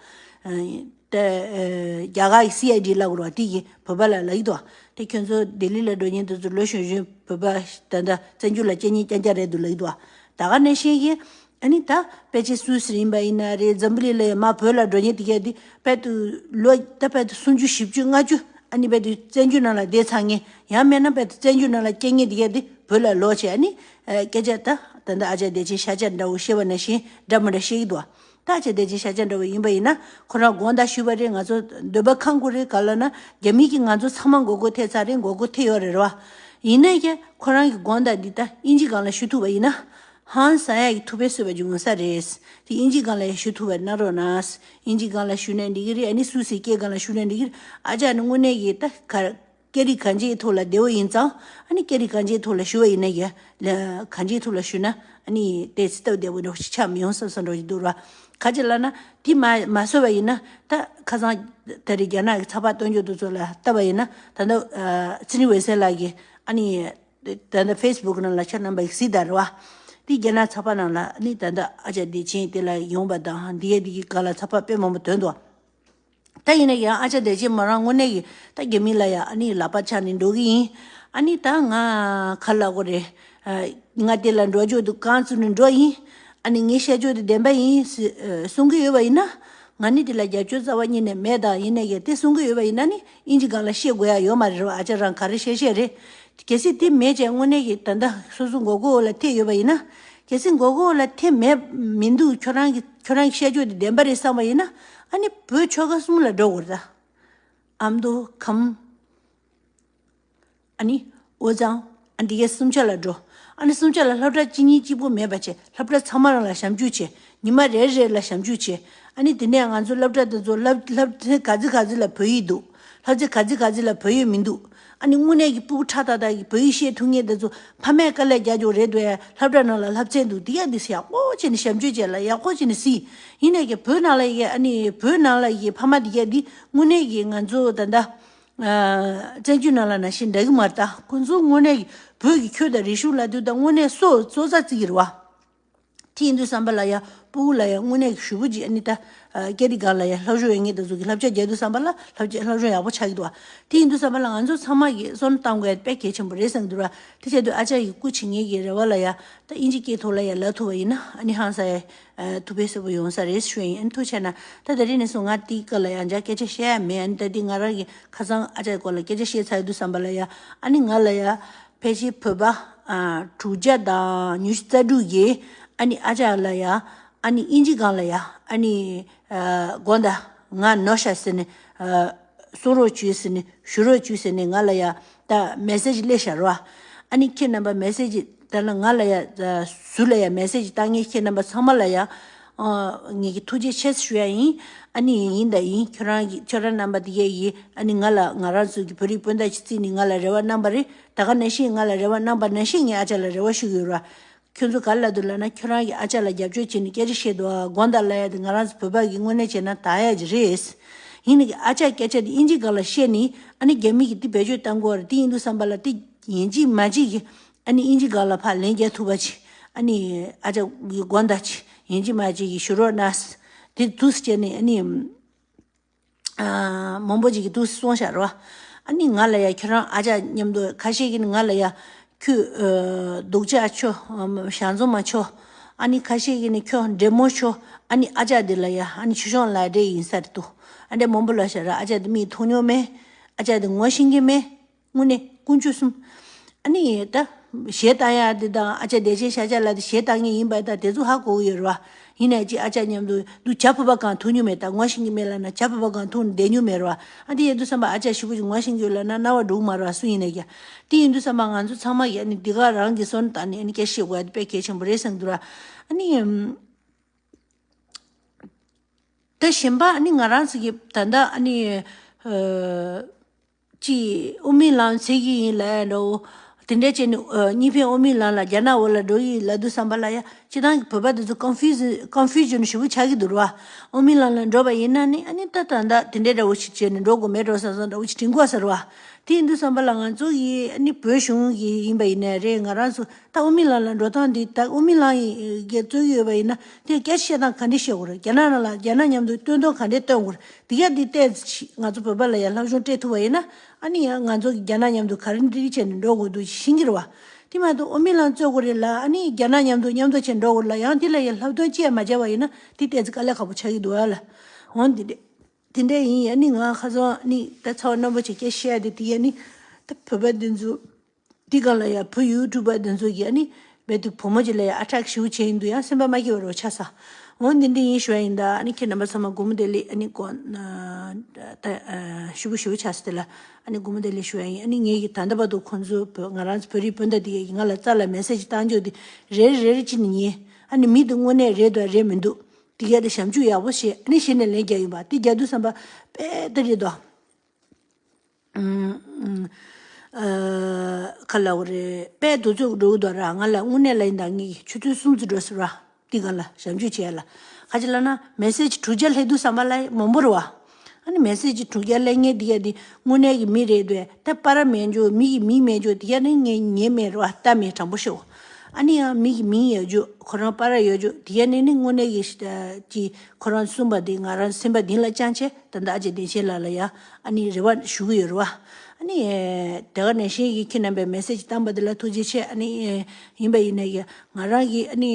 བ། ད་རྒྱ་གར་གྱི་སི་ཨའི་ཌི་ལབ་དགོས་རེད་བ། དེ་གིས་བོད་པ་ལ་ལབ་ཀྱི་འདུག་བ། དེ་ཁྱོད་ཚོ་ལྡི་ལི་ལ་འགྲོ་མཁན་དེ་ཚོ་ལོ་གཞོན་གཞོན་བོད་པ་ད་ལྟ་བཙན་བྱོལ་ལ་སྐྱེས་མཁན་རྐྱང་རྐྱང་རེད་འདུག་ལབ་ཀྱི་འདུག་བ། ད་ག་ནང་བཞིན་གྱི་ཨ་ནི་ད་ཕལ་ཆེར་སུད་སི་ཡིན་པ་ཡིན་ན་རེད། འཛམ་བུ་གླིང་ལ་ཡང་མར་བོད་ལ་འགྲོ་མཁན་དེ་གས་དེ་དཔལ་དུ་ལོ་ད་དཔལ་དུ་སུམ་ཅུ་བཞི་བཅུ་ལྔ་བཅུ་ཨ་ནི་དཔལ་དུ་བཙན་བྱོལ་ནང་ལ་བསྡད་ཚར་མཁན། ཡང་མིན་ན་དཔལ་དུ་བཙན་བྱོལ་ནང་ལ་སྐྱེས་མཁན་དེ་གས་དེ་བོད་ལ་ལོག་བྱས་ཨ་ནི་སྐད་ཆ་ད་ད་ལྟ་ཨ་ཅག་བདེ་ཆེན་ཤ་ཆ་འདྲ་བོ་བཤད་པ་ནང་བཞིན་འདྲ་མི་འདྲ་བཤད་ཀྱི་འདུག་བ། ད་ཨ་ཅག་བདེ་ཆེན་ཤ་ཆ་འདྲ་བོ་ཡིན་པ་ཡིན་ན་ཁོ་རང་དགོངས་དག་ཞུས་པ་རེད། ང་ཚོ་འདོད་པ་ཁེངས་དགོས་རེད། ག་ལབ་ན་རྒྱ་མི་གིས་ང་ཚོ་ཚང་མ་མགོ་སྐོར་ཐེབས་ཚར་རེད། མགོ་སྐོར་ཐེབས་ཡོད་རེད་རེད་བ། ཡིན་ནའི་ཀྱང་ཁོ་རང་གི་དགོངས་དག་འདི་ད་དབྱིན་ཇི་སྒང་ལ་ཞུ་ཐུབ་པ་ཡིན་ན། ཧང་སང་ཡག་གི་ཐུགས་ཕན་གསོས་པ་ཅིག་ཡོང་ས་རེད། དེ་དབྱིན་ཇི་སྒང་ལ་ཡང་ཞུ་ཐུབ་པ་གནང་རོགས་གནང་། དབྱིན་ཇི་སྒང་ལ་ཞུས་ན་འགྲིག་གི་རེད། ཨ་ནི་སུད་སི་སྐད་སྒང་ལ་ཞུས་ན་འགྲིག་གི་རེད། ཨ་ཅག་ནི་དངོས་གནས་ཀྱི་ད་ག་སྐད་རིགས་གང་ཅིའི་ཐོག་ལ་བདེ་བོ་ཡིན་ཙང་། ཨ་ནི་སྐད་རིགས་གང་ཅིའི་ཐོག་ལ་ཞུ་བ་ཡིན་ན་ཡང་ལ་གང་ཅིའི་ཐོག་ལ་ཞུས་ན་ཨ་ནི་ཏོག་ཙམ་སྟབས་བདེ་བོ་འདྲ་བོ་ཞིག་ཆགས་མི་ཡོང་བསམ་བསམ་འདྲ་བོ་ཞིག་འདུག་ར། ག་ཅི་ལབ་ན་དེ་མ་མ་བཟོས་པ་ཡིན་ན་ད་ཁ་སང་ད་རེས་རྒྱ་ནག་གི་ཚགས་པར་སྟོན་རྒྱུ་དེ་ཚོ་ལ་བལྟས་པ་ཡིན་ན་ད་ལྟ་ཚེ་རིང་འོད་ཟེར་ལགས་ཀྱིས་ཨ་ནི། ད་ལྟ་ཕེ་སི་བུག་ནང་ལ་ཁྱོད་རྣམ་པས་གཟིགས་དང་རེད་བ། དེ་རྒྱ་ནག་ཚགས་པར་ནང་ལ་ནི་ད་ལྟ་ཨ་ཅག་བདེ་ཆེན་དེ་ལ་ཡོང་བ་དང་འདི་ཡ་འདི་གི་སྒང་ལ་ཚགས་པར་དཔེ་མང་པོ་ཐོན་འདུག་ད་ཡིན་ན་ཡང་ཨ་ཅག་བདེ་ཆེན་མོ་རང་དངོས་གནས་ཀྱི་ད་རྒྱ་མི་ལ་ཡ་ཨ་ནི་ལག་པ་འཆང་ནས་འགྲོ་གི་ཡིན། ཨ་ནི་ད་ང་ག་ལབ་དགོས་རེད། ང་དེ་ལ་འགྲོ་རྒྱུ་འདུག་རྐང་བཙུགས་ནས་འགྲོ་ཡིན། ཨ་ནི་ངའི་བཤད་རྒྱུ་དེ་བདེན་པ་ཡིན་ཟེར་གསུང་གི་ཡོད་པ་ཡིན་ན། ང་ནི་དེ་ལ་རྒྱབ་སྐྱོར་རྩ་བ་ཉིད་ནས་མེད། ད་ཡིན་ནའི་ཀྱང་དེ་གསུང་གི་ཡོད་པ་ཡིན་ན་ནི་དབྱིན་ཇི་སྒང་ལ་བཤད་དགོས་ཡ་ཡོད་མ་རེད་བ། ཨ་ཅག་རང་ག་རེ་བཤད་བཤད་རེད། གལ་སྲིད་དེ་མེད་ཅེས་དངོས་གནས་ཀྱི་ད་ལྟ་སོ་སོ་མགོ་སྐོར་འོག་ལ་ཐེབས་ཡོད་པ་ཡིན་ན། གལ་སྲིད་མགོ་སྐོར་འོག་ལ་ཐེབས་མེད་མི་འདུག་ཁྱོད་རང་གི་ཁྱོད་རང་གི་བཤད་རྒྱུ་དེ་བདེན་པ་རེད་བསམ་པ་ཡིན་ན། ཨ་ནི་བོད་ཆོལ་ཁ་གསུམ་ལ་འགྲོ་དགོས་རེད་ད། ཨ་མདོ་ཁམས། ཨ་ནི་དབུས་གཙང་། ཨ་འདི་གའི་གསུམ་ཆ་ལ་འགྲོ། ཨ་ནི་གསུམ་ཆ་ལ་སློབ་གྲྭ་གཅིག་གཉིས་གཅིག་པོ་མེད་པ་བྱས། སློབ་གྲྭ་ཚང་མ་རང་ལ་ཞབས་ཞུ་བྱས། ཉི་མ་རེ་རེ་ལ་ཞབས་ཞུ་བྱས། ཨ་ནི་དེ་ནས་ང་ཚོ་སློབ་གྲྭ་དེ་ཚོ་སློབ་སློབ་ཚན་ག་ཚོད་ག་ཚོད་ལ་བོད་ཡིག་འདུག་སློབ་ཚན་ག་ཚོད་ག་ཚོད་ལ་བོད་ཡིག་མི་འདུག་ཨ་ནི་དངོས་གནས་ཀྱི་སྤུ་གུ་ཁྲ་ཐག་ཐག་གི་བོད་ཡིག་བཤད་ཐུབ་མཁན་དེ་ཚོ་ཕ་མས་དཀའ་ལས་རྒྱག་རྒྱུ་རེད་འདུག་ཡ། སློབ་གྲྭ་ནང་ལ་སློབ་ཚན་འདུག་དེ་ཡ་དེ་ཡག་པོ་བྱས་ནས་ཞབས་ཞུ་བྱས་ལ་ཡག་པོ་བྱས་ནས་གཟིགས། ཡིན་ནའི་ཀྱང་བོད་ནང་ལ་ཡ་ཨ་ནི་བོད་ནང་ལ་ཡ་ཕ་མ་དེ་ག་དེ་དངོས་གནས་ཀྱི་ང་ཚོ་ད་ལྟ། བཙན་བྱོལ་ནང་ལ་ནང་བཞིན་འདྲ་གི་མ་རེད་ད། ཁོ་ཚོ་དངོས་གནས་ཀྱི་བོད་ཀྱི་ཆོས་དང་རིག་གཞུང་ལབ་དུས་ད་དངོས་གནས་སྲོག་སྲོག་རྩ་བརྩི་གི་རེད་བ། དེ་ཡིན་དུས་ཙམ་པ་ལ་ཡ་སྤུ་གུ་ལ་ཡ་དངོས་གནས་ཞུ་བུ་ཅིག་ཨ་ནི་ད་སྐད་རིགས་སྒང་ལ་ཡ་སློབ་སྦྱོང་ཡོད་ངེས་དེ་ཚོ་གི་བསླབ་བྱ་རྒྱག་དུས་ཙམ་པ་ལ་བསླབ་བྱ་སློབ་སྦྱོང་ཡག་པོ་ཆགས་ཀྱི་འདུག་བ། དེ་ཡིན་དུས་ཙམ་པ་ལ་ང་ཚོ་ཚང་མ་གིས་བསམ་བློ་གཏང་དགོས་ཡ་དཔེ་གལ་ཆེན་པོ་རེད་བསམ་གྱི་འདུག་ར། དེ་བྱས་དུས་ཨ་ཅག་གི་སྐུ་མཁྱེན་ངེད་ཀྱི་རེ་བ་ལ་ཡ་ད་ཨིན་ཇི་སྐད་ཐོག་ལ་ཡ་ལབ་ཐུབ་པ་ཡིན་ན་ཨ་ནི་ཧང་སང་ཡ་ཐུགས་ཕན་གསོས་པོ་ཡོང་ས་རེད་ཞུ་ཡ་ཡིན། ཨ་ནི་ཐུགས་རྗེ་གནང་། ད་ད་རིང་ནས་བཟུང་ང་དེའི་སྐོར་ལ་ཡང་འཇའ་སྐད་ཆ་བཤད་ཡ་མེད། ཨ་ནི་ད་འདི་ང་རང་གི་ཁ་སང་ཨ་ཅག་གི་སྐོར་ལ་སྐད་ཆ་བཤད་ཚར་ཡོད་དུས་ཙམ་པ་ལ་ཡ་ཨ་ནི་ང་ལ་ཡ་ཕལ་ཆེར་བོད་པ་ཨ་དྲུག་བརྒྱ་དང་ཉི་ཤུ་རྩ་དྲུག་གིས་ཨ་ནི་ཨ་ཅག་ལ་ཡ་ཨ་ནི་ཨིན་ཇི་སྒང་ལ་ཡ་ཨ་ནི་ཨ་དགོངས་དག་ང་ནོར་ཤག་ཟེར་ནས་ཨ་གསུང་རོགས་བྱོས་ཟེར་ནས་ཞུ་རོགས་བྱོས་ཟེར་ནས་ང་ལ་ཡ་ད་མེ་སེ་ཇི་སླེབས་ཤག་རོ། ཨ་ནི་ཁྱེད་རྣམ་པ་མེ་སེ་ཇི་ད་ལ་ང་ལ་ཡ་ཟུར་ལ་ཡ་མེ་སེ་ཇི་བཏང་མཁན་ཁྱེད་རྣམ་པ་ཚང་མ་ལ་ཡ་ཨ་ངེད་ཀྱི་ཐུགས་རྗེ་ཆེ་ཞུ་ཡ་ཡིན། ཨ་ནི་ཡིན་ད་ཡིན། ཁྱོད་རང་གི་ཁྱོད་རང་རྣམ་པ་དེ་གས་ཡིན། ཨ་ནི་ང་ལ་ང་རང་ཚོ་གི་བོད་རིགས་སྤུན་ཟླ་ཅིག་བརྩིས་ནས་ང་ལ་རེ་བ་གནང་པ་རེད། ད་ག་ནང་བཞིན་ང་ལ་རེ་བ་གནང་པ་ནང་བཞིན་ངས་ཨ་ཅག་ལ་རེ་བ་ཞུ་གི་ཡོད་ར། ཁྱོད་ཚོ་ག་རེ་ལབ་འདུག་ལབ་ན་ཁྱོད་རང་གིས་ཨ་ཅག་ལ་རྒྱབ་སྐྱོར་བྱས་ནས་སྐད་ཆ་བཤད་འདུག་ཨ། དགོངས་དག་ལབ་ཡ་དེ་ང་རང་ཚོ་བོད་པ་གི་དངོས་གནས་བྱས་ན་དག་ཡ་ཅིག་རེད། ཡིན་ནའི་ཨ་ཅག་སྐད་ཆ་དེ་ཨིན་ཇི་སྒང་ལ་བཤད་ནས་ཨ་ནི་རྒྱ་མི་གིས་དེ་བེད་སྤྱོད་བཏང་གི་ཡོད་རེད། དེ་ཡིན་དུས་ཙམ་པ་ལ་དེ་ཡིན་གཅིག་མིན་གཅིག་གིས་ཨ་ནི་ཨིན་ཇི་སྒང་ལ་ཕར་ལན་རྒྱག་ཐུབ་པ་ཅིག་ཨ་ནི་ཨ་ཅག་གི་དགོངས་དག་ཅིག་ཡིན་གཅིག་མིན་གཅིག་གིས་ཞུ་རོགས་གནང་། དེ་འདུག་སེ་བྱས་ནས་ཨ་ནི། ཨ་མང་པོ་ཅིག་གིས་འདུག་སེ་གསུངས་ཤག་རོ། ཨ་ནི་ང་ལ་ཡ་ཁྱོད་རང་ཨ་ཅག་མཉམ་དུ་ཁ་ཤས་ཀྱིས་ནི་ང་ལ་ཡ་ཁྱོད་ཨ་སྡུག་ཅག་ཆོ་ཞང་ཚོ་མ་ཆོ། ཨ་ནི་ཁ་ཤས་ཀྱིས་ནི་ཁྱོད་འདྲེ་མོ་ཆོ། ཨ་ནི་ཨ་ཅག་འདི་ལ་ཡ་ཨ་ནི་ཆུ་གཤོང་ལ་འདྲེ་ཡིན་ས་རེད་འདུག་ཨ་འདྲེ་མང་པོ་ལབ་ཤག་ར། ཨ་ཅག་འདི་མིག་མཐོང་མྱོང་མེད། ཨ་ཅག་འདི་ངོ་ཤེས་ཀྱི་མེད། དངོས་གནས་ཀུན་སྤྱོད་གསུམ། ཨ་ནི་ད་གཞས་བཏང་ཡ་དེ་དང་ཨ་ཅག་བདེ་ཆེན་ཤ་ཅག་ལ་དེ་གཞས་བཏང་མཁན་ཡིན་པ་ད་དེ་ཚོ་ཧ་གོ་གི་ཡོད་རེད་བ། ཡིན་ནའི་ཅི་ཨ་ཅག་མཉམ་དུ་འདུག་བྱ་བོད་པ་གང་ཐུག་མྱོང་མེད། ད་ངོ་ཤེས་ཀྱི་མེད་ལབ་ན་བྱ་བོད་པ་གང་ཐུག་ནས་བསྡད་མྱོང་མེད་རེད་བ། ཨ་དེ་ཡིན་དུས་ཙམ་པ་ཨ་ཅག་ཞེ་པོ་ཅིག་ངོ་ཤེས་ཀྱི་ཡོད་ལབ་ན་རྣ་བ་འགྲོ་གི་མ་རེད་བ། སུ་ཡིན་ནའི་ཀྱང་དེ་ཡིན་དུས་ཙམ་པ་ང་ཚོ་ཚང་མ་གིས་ཨ་ནི་འདི་ག་རང་གི་སོན་བཏང་ནས་ཨ་ནི་སྐད་ཆ་བཤད་དགོས་ཡ་དེ་དཔེ་གལ་ཆེན་པོ་རེད་བསམ་གྱི་འདུག་ར། ཨ་ནི་ད་གཞན་པ་ཨ་ནི་ང་རང་ཚོ་གི་ད་ལྟ་ཨ་ནི་ཨ། ཅི་དབུ་མའི་ལམ་འཚོལ་གྱི་ཡིན་ལབ་ཡ་འདྲ་བོ། དེ་འདྲ་བྱས་ནས་ཨ་གཉིས་ཕན་དབུ་མའི་ལམ་ལ་རྒྱ་ནག་འོག་ལ་འགྲོ་གི་ཡིན་ལབ་དུས་ཙམ་པ་ལ་ཡ་སྤྱིར་བཏང་གི་བོད་པ་དེ་ཚོ་ཀོན་ཕུ་ཛི་ཀོན་ཕུ་ཛན་ཞེ་པོ་ཆགས་ཀྱི་འདུག་ར་བ། དབུ་མའི་ལམ་ལ་འགྲོ་བ་ཡིན་ན་ནི་ཨ་ནི་ད་ད་ད་དེ་འདྲ་འདྲ་བོ་ཞིག་བྱས་ནས་འགྲོ་དགོས་མེད་འགྲོ་བསམ་བསམ་འདྲ་བོ་ཞིག་དྲན་དགོས་ས་རེད་བ། དེ་ཡིན་དུས་ཙམ་པ་ལ་ང་ཚོ་གི་ཨ་ནི་བོད་གཞུང་གི་ཡིན་པ་ཡིན་ནའི་རེད། ང་རང་ཚོ་ད་དབུ་མའི་ལམ་ལ་འགྲོ་སྟངས་འདི་ད་དབུ་མའི་ལམ་གྱི་གཙོས་ཀྱི་ཡོད་པ་ཡིན་ན་དེ་སྐད་ཆ་བཤད་སྟངས་ག་འདྲ་བཤད་དགོས་རེད། རྒྱ་ནག་ནང་ལ་རྒྱ་ནག་མཉམ་དུ་སྟོན་སྟངས་ག་འདྲ་སྟོན་དགོས་རེད། དེ་ག་དེ་ཏོག་ཙམ་ཅིག་ང་ཚོ་བོད་པ་ལ་ཡང་སློབ་སྦྱོང་སྤྲད་ཐུབ་པ་ཡིན་ན། ཨ་ནི་ཡང་ང་ཚོ་གི་རྒྱ་ནག་མཉམ་དུ་ག་རེ་འདྲ་བྱས་ནས་འགྲོ་དགོས་འདུག་ཤེས་ཀྱི་རེད་བ། དེ་མ་གཏོགས་དབུ་མའི་ལམ་རྩོད་དགོས་རེད་ལ་ཨ་ནི་རྒྱ་ནག་མཉམ་དུ་མཉམ་དུ་བྱས་འགྲོ་དགོས་རེད་ལ་ཡང་དེ་ལ་ཡང་ལྷག་དོན་ཅི་ཡང་མ་བྱས་པ་ཡིན་ན་དེ་ཏོག་ཙམ་དཀའ་ལས་ཁག་པོ་ཆགས་ཀྱི་འདུག་ཨ་ལ། འོང་དེ་འདྲ་དེ་འདྲ་ཡིན། ཨ་ནི་ང་ཁ་སང་ཨ་ནི་ད་ཚ་བ་རྣོན་པོ་ཅིག་སྐད་བཤད་དེ་དེ་ཡ་ནི་ད་བོད་པ་འདི་ཚོ་དེ་ག་ལ་ཡ་བུ་ཡུ་ཊུབ་པ་འདི་ཚོ་གིས་ཨ་ནི་རྦད་དེ་བུ་མོ་ཅིག་ལ་ཡ་ཨ་ཊེག་ཞེ་པོ་བྱས་ཡིན་འདུག་ཡང་སེམས་པ་མ་སྐྱིད་པ་རོ་ཆགས་ས། འོ་འདི་འདྲ་ཡིན་ཞུ་ཡ་ཡིན་ད། ཨ་ནི་ཁྱེད་རྣམ་པ་ཚང་མ་སྒོར་མོ་བདེ་ལེགས། ཨ་ནི་གོ་ད་ཞུ་བུ་ཞུ་བུ་ཆགས་ས་དེ་ལ་ཨ་ནི་སྒོར་མོ་བདེ་ལེགས་ཞུ་ཡ་ཡིན། ཨ་ནི་ངེད་ཀྱི་ད་ལྟ་བར་དུ་ཁོང་ཚོ་བོད་ང་རང་ཚོ་བོད་རིགས་སྤུན་ཟླ་དེ་གས་ཀྱིས་ང་ལ་རྩ་ལ་མེ་སེ་ཇི་བཏང་རྒྱུ་དེ་རེ་རེ་རེ་ཅི་ནས་ཉན། ཨ་ནི་མི་དེ་དངོས་གནས་རེད་དང་རེད་མི་འདུག་དེ་གས་དེ་ཞབས་ཞུ་ཡག་པོ་བྱས་ཨ་ནི་གཞི་ནས་ལན་རྒྱག་ཡིན་པ་དེ་རྒྱག་དུས་ཙམ་པ་དཔེ་ད་རེད་དོ། ཨ་ཁ་ལ་འོ་རེད། དཔེ་དུས་ཚོད་འགྲོ་གི་འདུག་ར། ང་ལ་དངོས་གནས་ལ་ཡིན་ད་ངས་ཆུ་ཚོད་གསུམ་ཙམ་འགྲོ་ཟེར་བ། དེ་ག་ལ་ཞབས་ཞུ་བྱས་ལ་ཁ་ཅིག་ལ་ན་མེ་སེ་ཇི་དྲུག་བརྒྱ་སླེབས་དུས་ཙམ་པ་ལ་མང་པོ་རེད་བ། ཨ་ནི་མེ་སེ་ཇི་དྲུག་བརྒྱ་སླེབས་ངེས་དེ་ག་དེ་དངོས་གནས་ཀྱི་མི་རེད་འདུག་ད་པ་ར་མེད་འཇོག་མི་གི་མི་མེད་འཇོག་དེ་ག་ནི་ངས་ཉན་མེད་རེད་བ། ལྟ་མེད་དྲང་པོ་ཤོད། ཨ་ནི་ཡང་མི་གི་མིང་ཡོད་འཇོག་ཁོ་རང་པ་ར་ཡོད་འཇོག་དེ་ག་ནི་ནི་དངོས་གནས་ཀྱི་ཅི་ཁོ་རང་གསུངས་པ་དེ་ང་རང་སེམས་པ་གཏིང་ལ་བཅངས་བྱས། ད་ལྟ་ཨ་ཅེ་བདེ་ཆེན་ལགས་ལ་ཡ་ཨ་ནི་རེ་བ་ཞུ་གི་ཡོད་རེད་བ། ཨ་ནི་དེ་ག་ནང་བཞིན་གྱི་ཁྱེད་རྣམ་པས་མེ་སེ་ཇི་བཏང་པ་དེ་ལ་ཐུགས་རྗེ་ཆེ། ཨ་ནི་ཡིན་པ་ཡིན་ན་ཡ་ང་རང་གི་ཨ་ནི་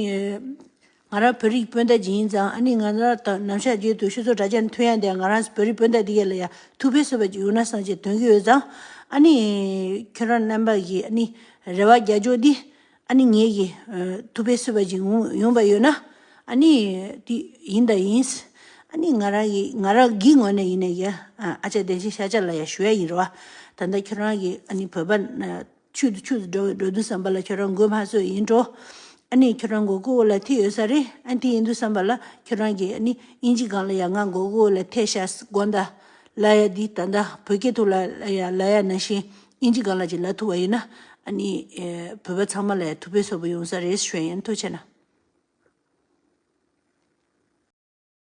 ང་རང་བོད་རིགས་སྤུན་ཟླ་ཅིག་ཡིན་ཙང་ཨ་ནི་ང་རང་དང་ནམ་ཞག་རྗེས་སུ་ཤུ་ཚོ་དྲ་རྒྱ་ནས་ཐོན་ཡ་དེ་ང་རང་བོད་རིགས་སྤུན་ཟླ་དེ་ག་ལ་ཡ་ཐུགས་ཕན་གསོས་པ་ཅིག་ཡོང་ན་བསམ་བྱས་འདོན་གི་ཡོད་ཙང་། ཨ་ནི་ཁྱེད་རང་རྣམ་པ་གི་ཨ་ནི་རེ་བ་རྒྱག་ཕྱོགས་འདི། ཨ་ནི་ངེད་ཀྱི་ཨ་ཐུགས་ཕན་གསོས་པ་ཅིག་ཡོང་ཡོང་པ་ཡོད་ན་ཨ་ནི་དེ་ཡིན་ད་ཡིན། ཨ་ནི་ང་རང་གི་ང་རང་གི་ངོས་ནས་ཡིན་ནའི་ཡ་ཨ་ཅག་བདེ་ཆེན་ཤ་ཅག་ལ་ཡ་ཞུ་ཡ་ཡིན་རེད་བ། ད་ལྟ་ཁྱོད་རང་གི་ཨ་ནི་བོད་པ་ཆུ་དང་ཆུ་འགྲོ་འགྲོ་དུས་ཙམ་པ་ལ་ཁྱོད་རང་མགོ་མ་ཚོས་ཡིན་འགྲོ། ཨ་ནི་ཁྱོད་རང་མགོ་སྐོར་འོག་ལ་ཐེབས་ཡོད་ས་རེད། ཨ་ནི་དེ་ཡིན་དུས་ཙམ་པ་ལ་ཁྱོད་རང་གི་ཨ་ནི་ཨིན་ཇི་སྒང་ལ་ཡ་ང་མགོ་སྐོར་འོག་ལ་ཐེབས་ཤག་དགོངས་དག་ལབ་ཡ་འདི་ད་ལྟ་བོད་སྐད་ཐོག་ལ་ཡ་ལབ་ཡ་ནང་བཞིན། ཨིན་ཇི་སྒང་ལ་ཅིག་ལབ་ཐུབ་པ་ཡིན་ན་ཨ་ནི་ཨེ་བོད་པ་ཚང་མ་ལ་ཐུགས་ཕན་གསོས་པོ་ཡོང་ས་རེད་ཞུ་ཡིན། ཐུགས་རྗེ་གནང་།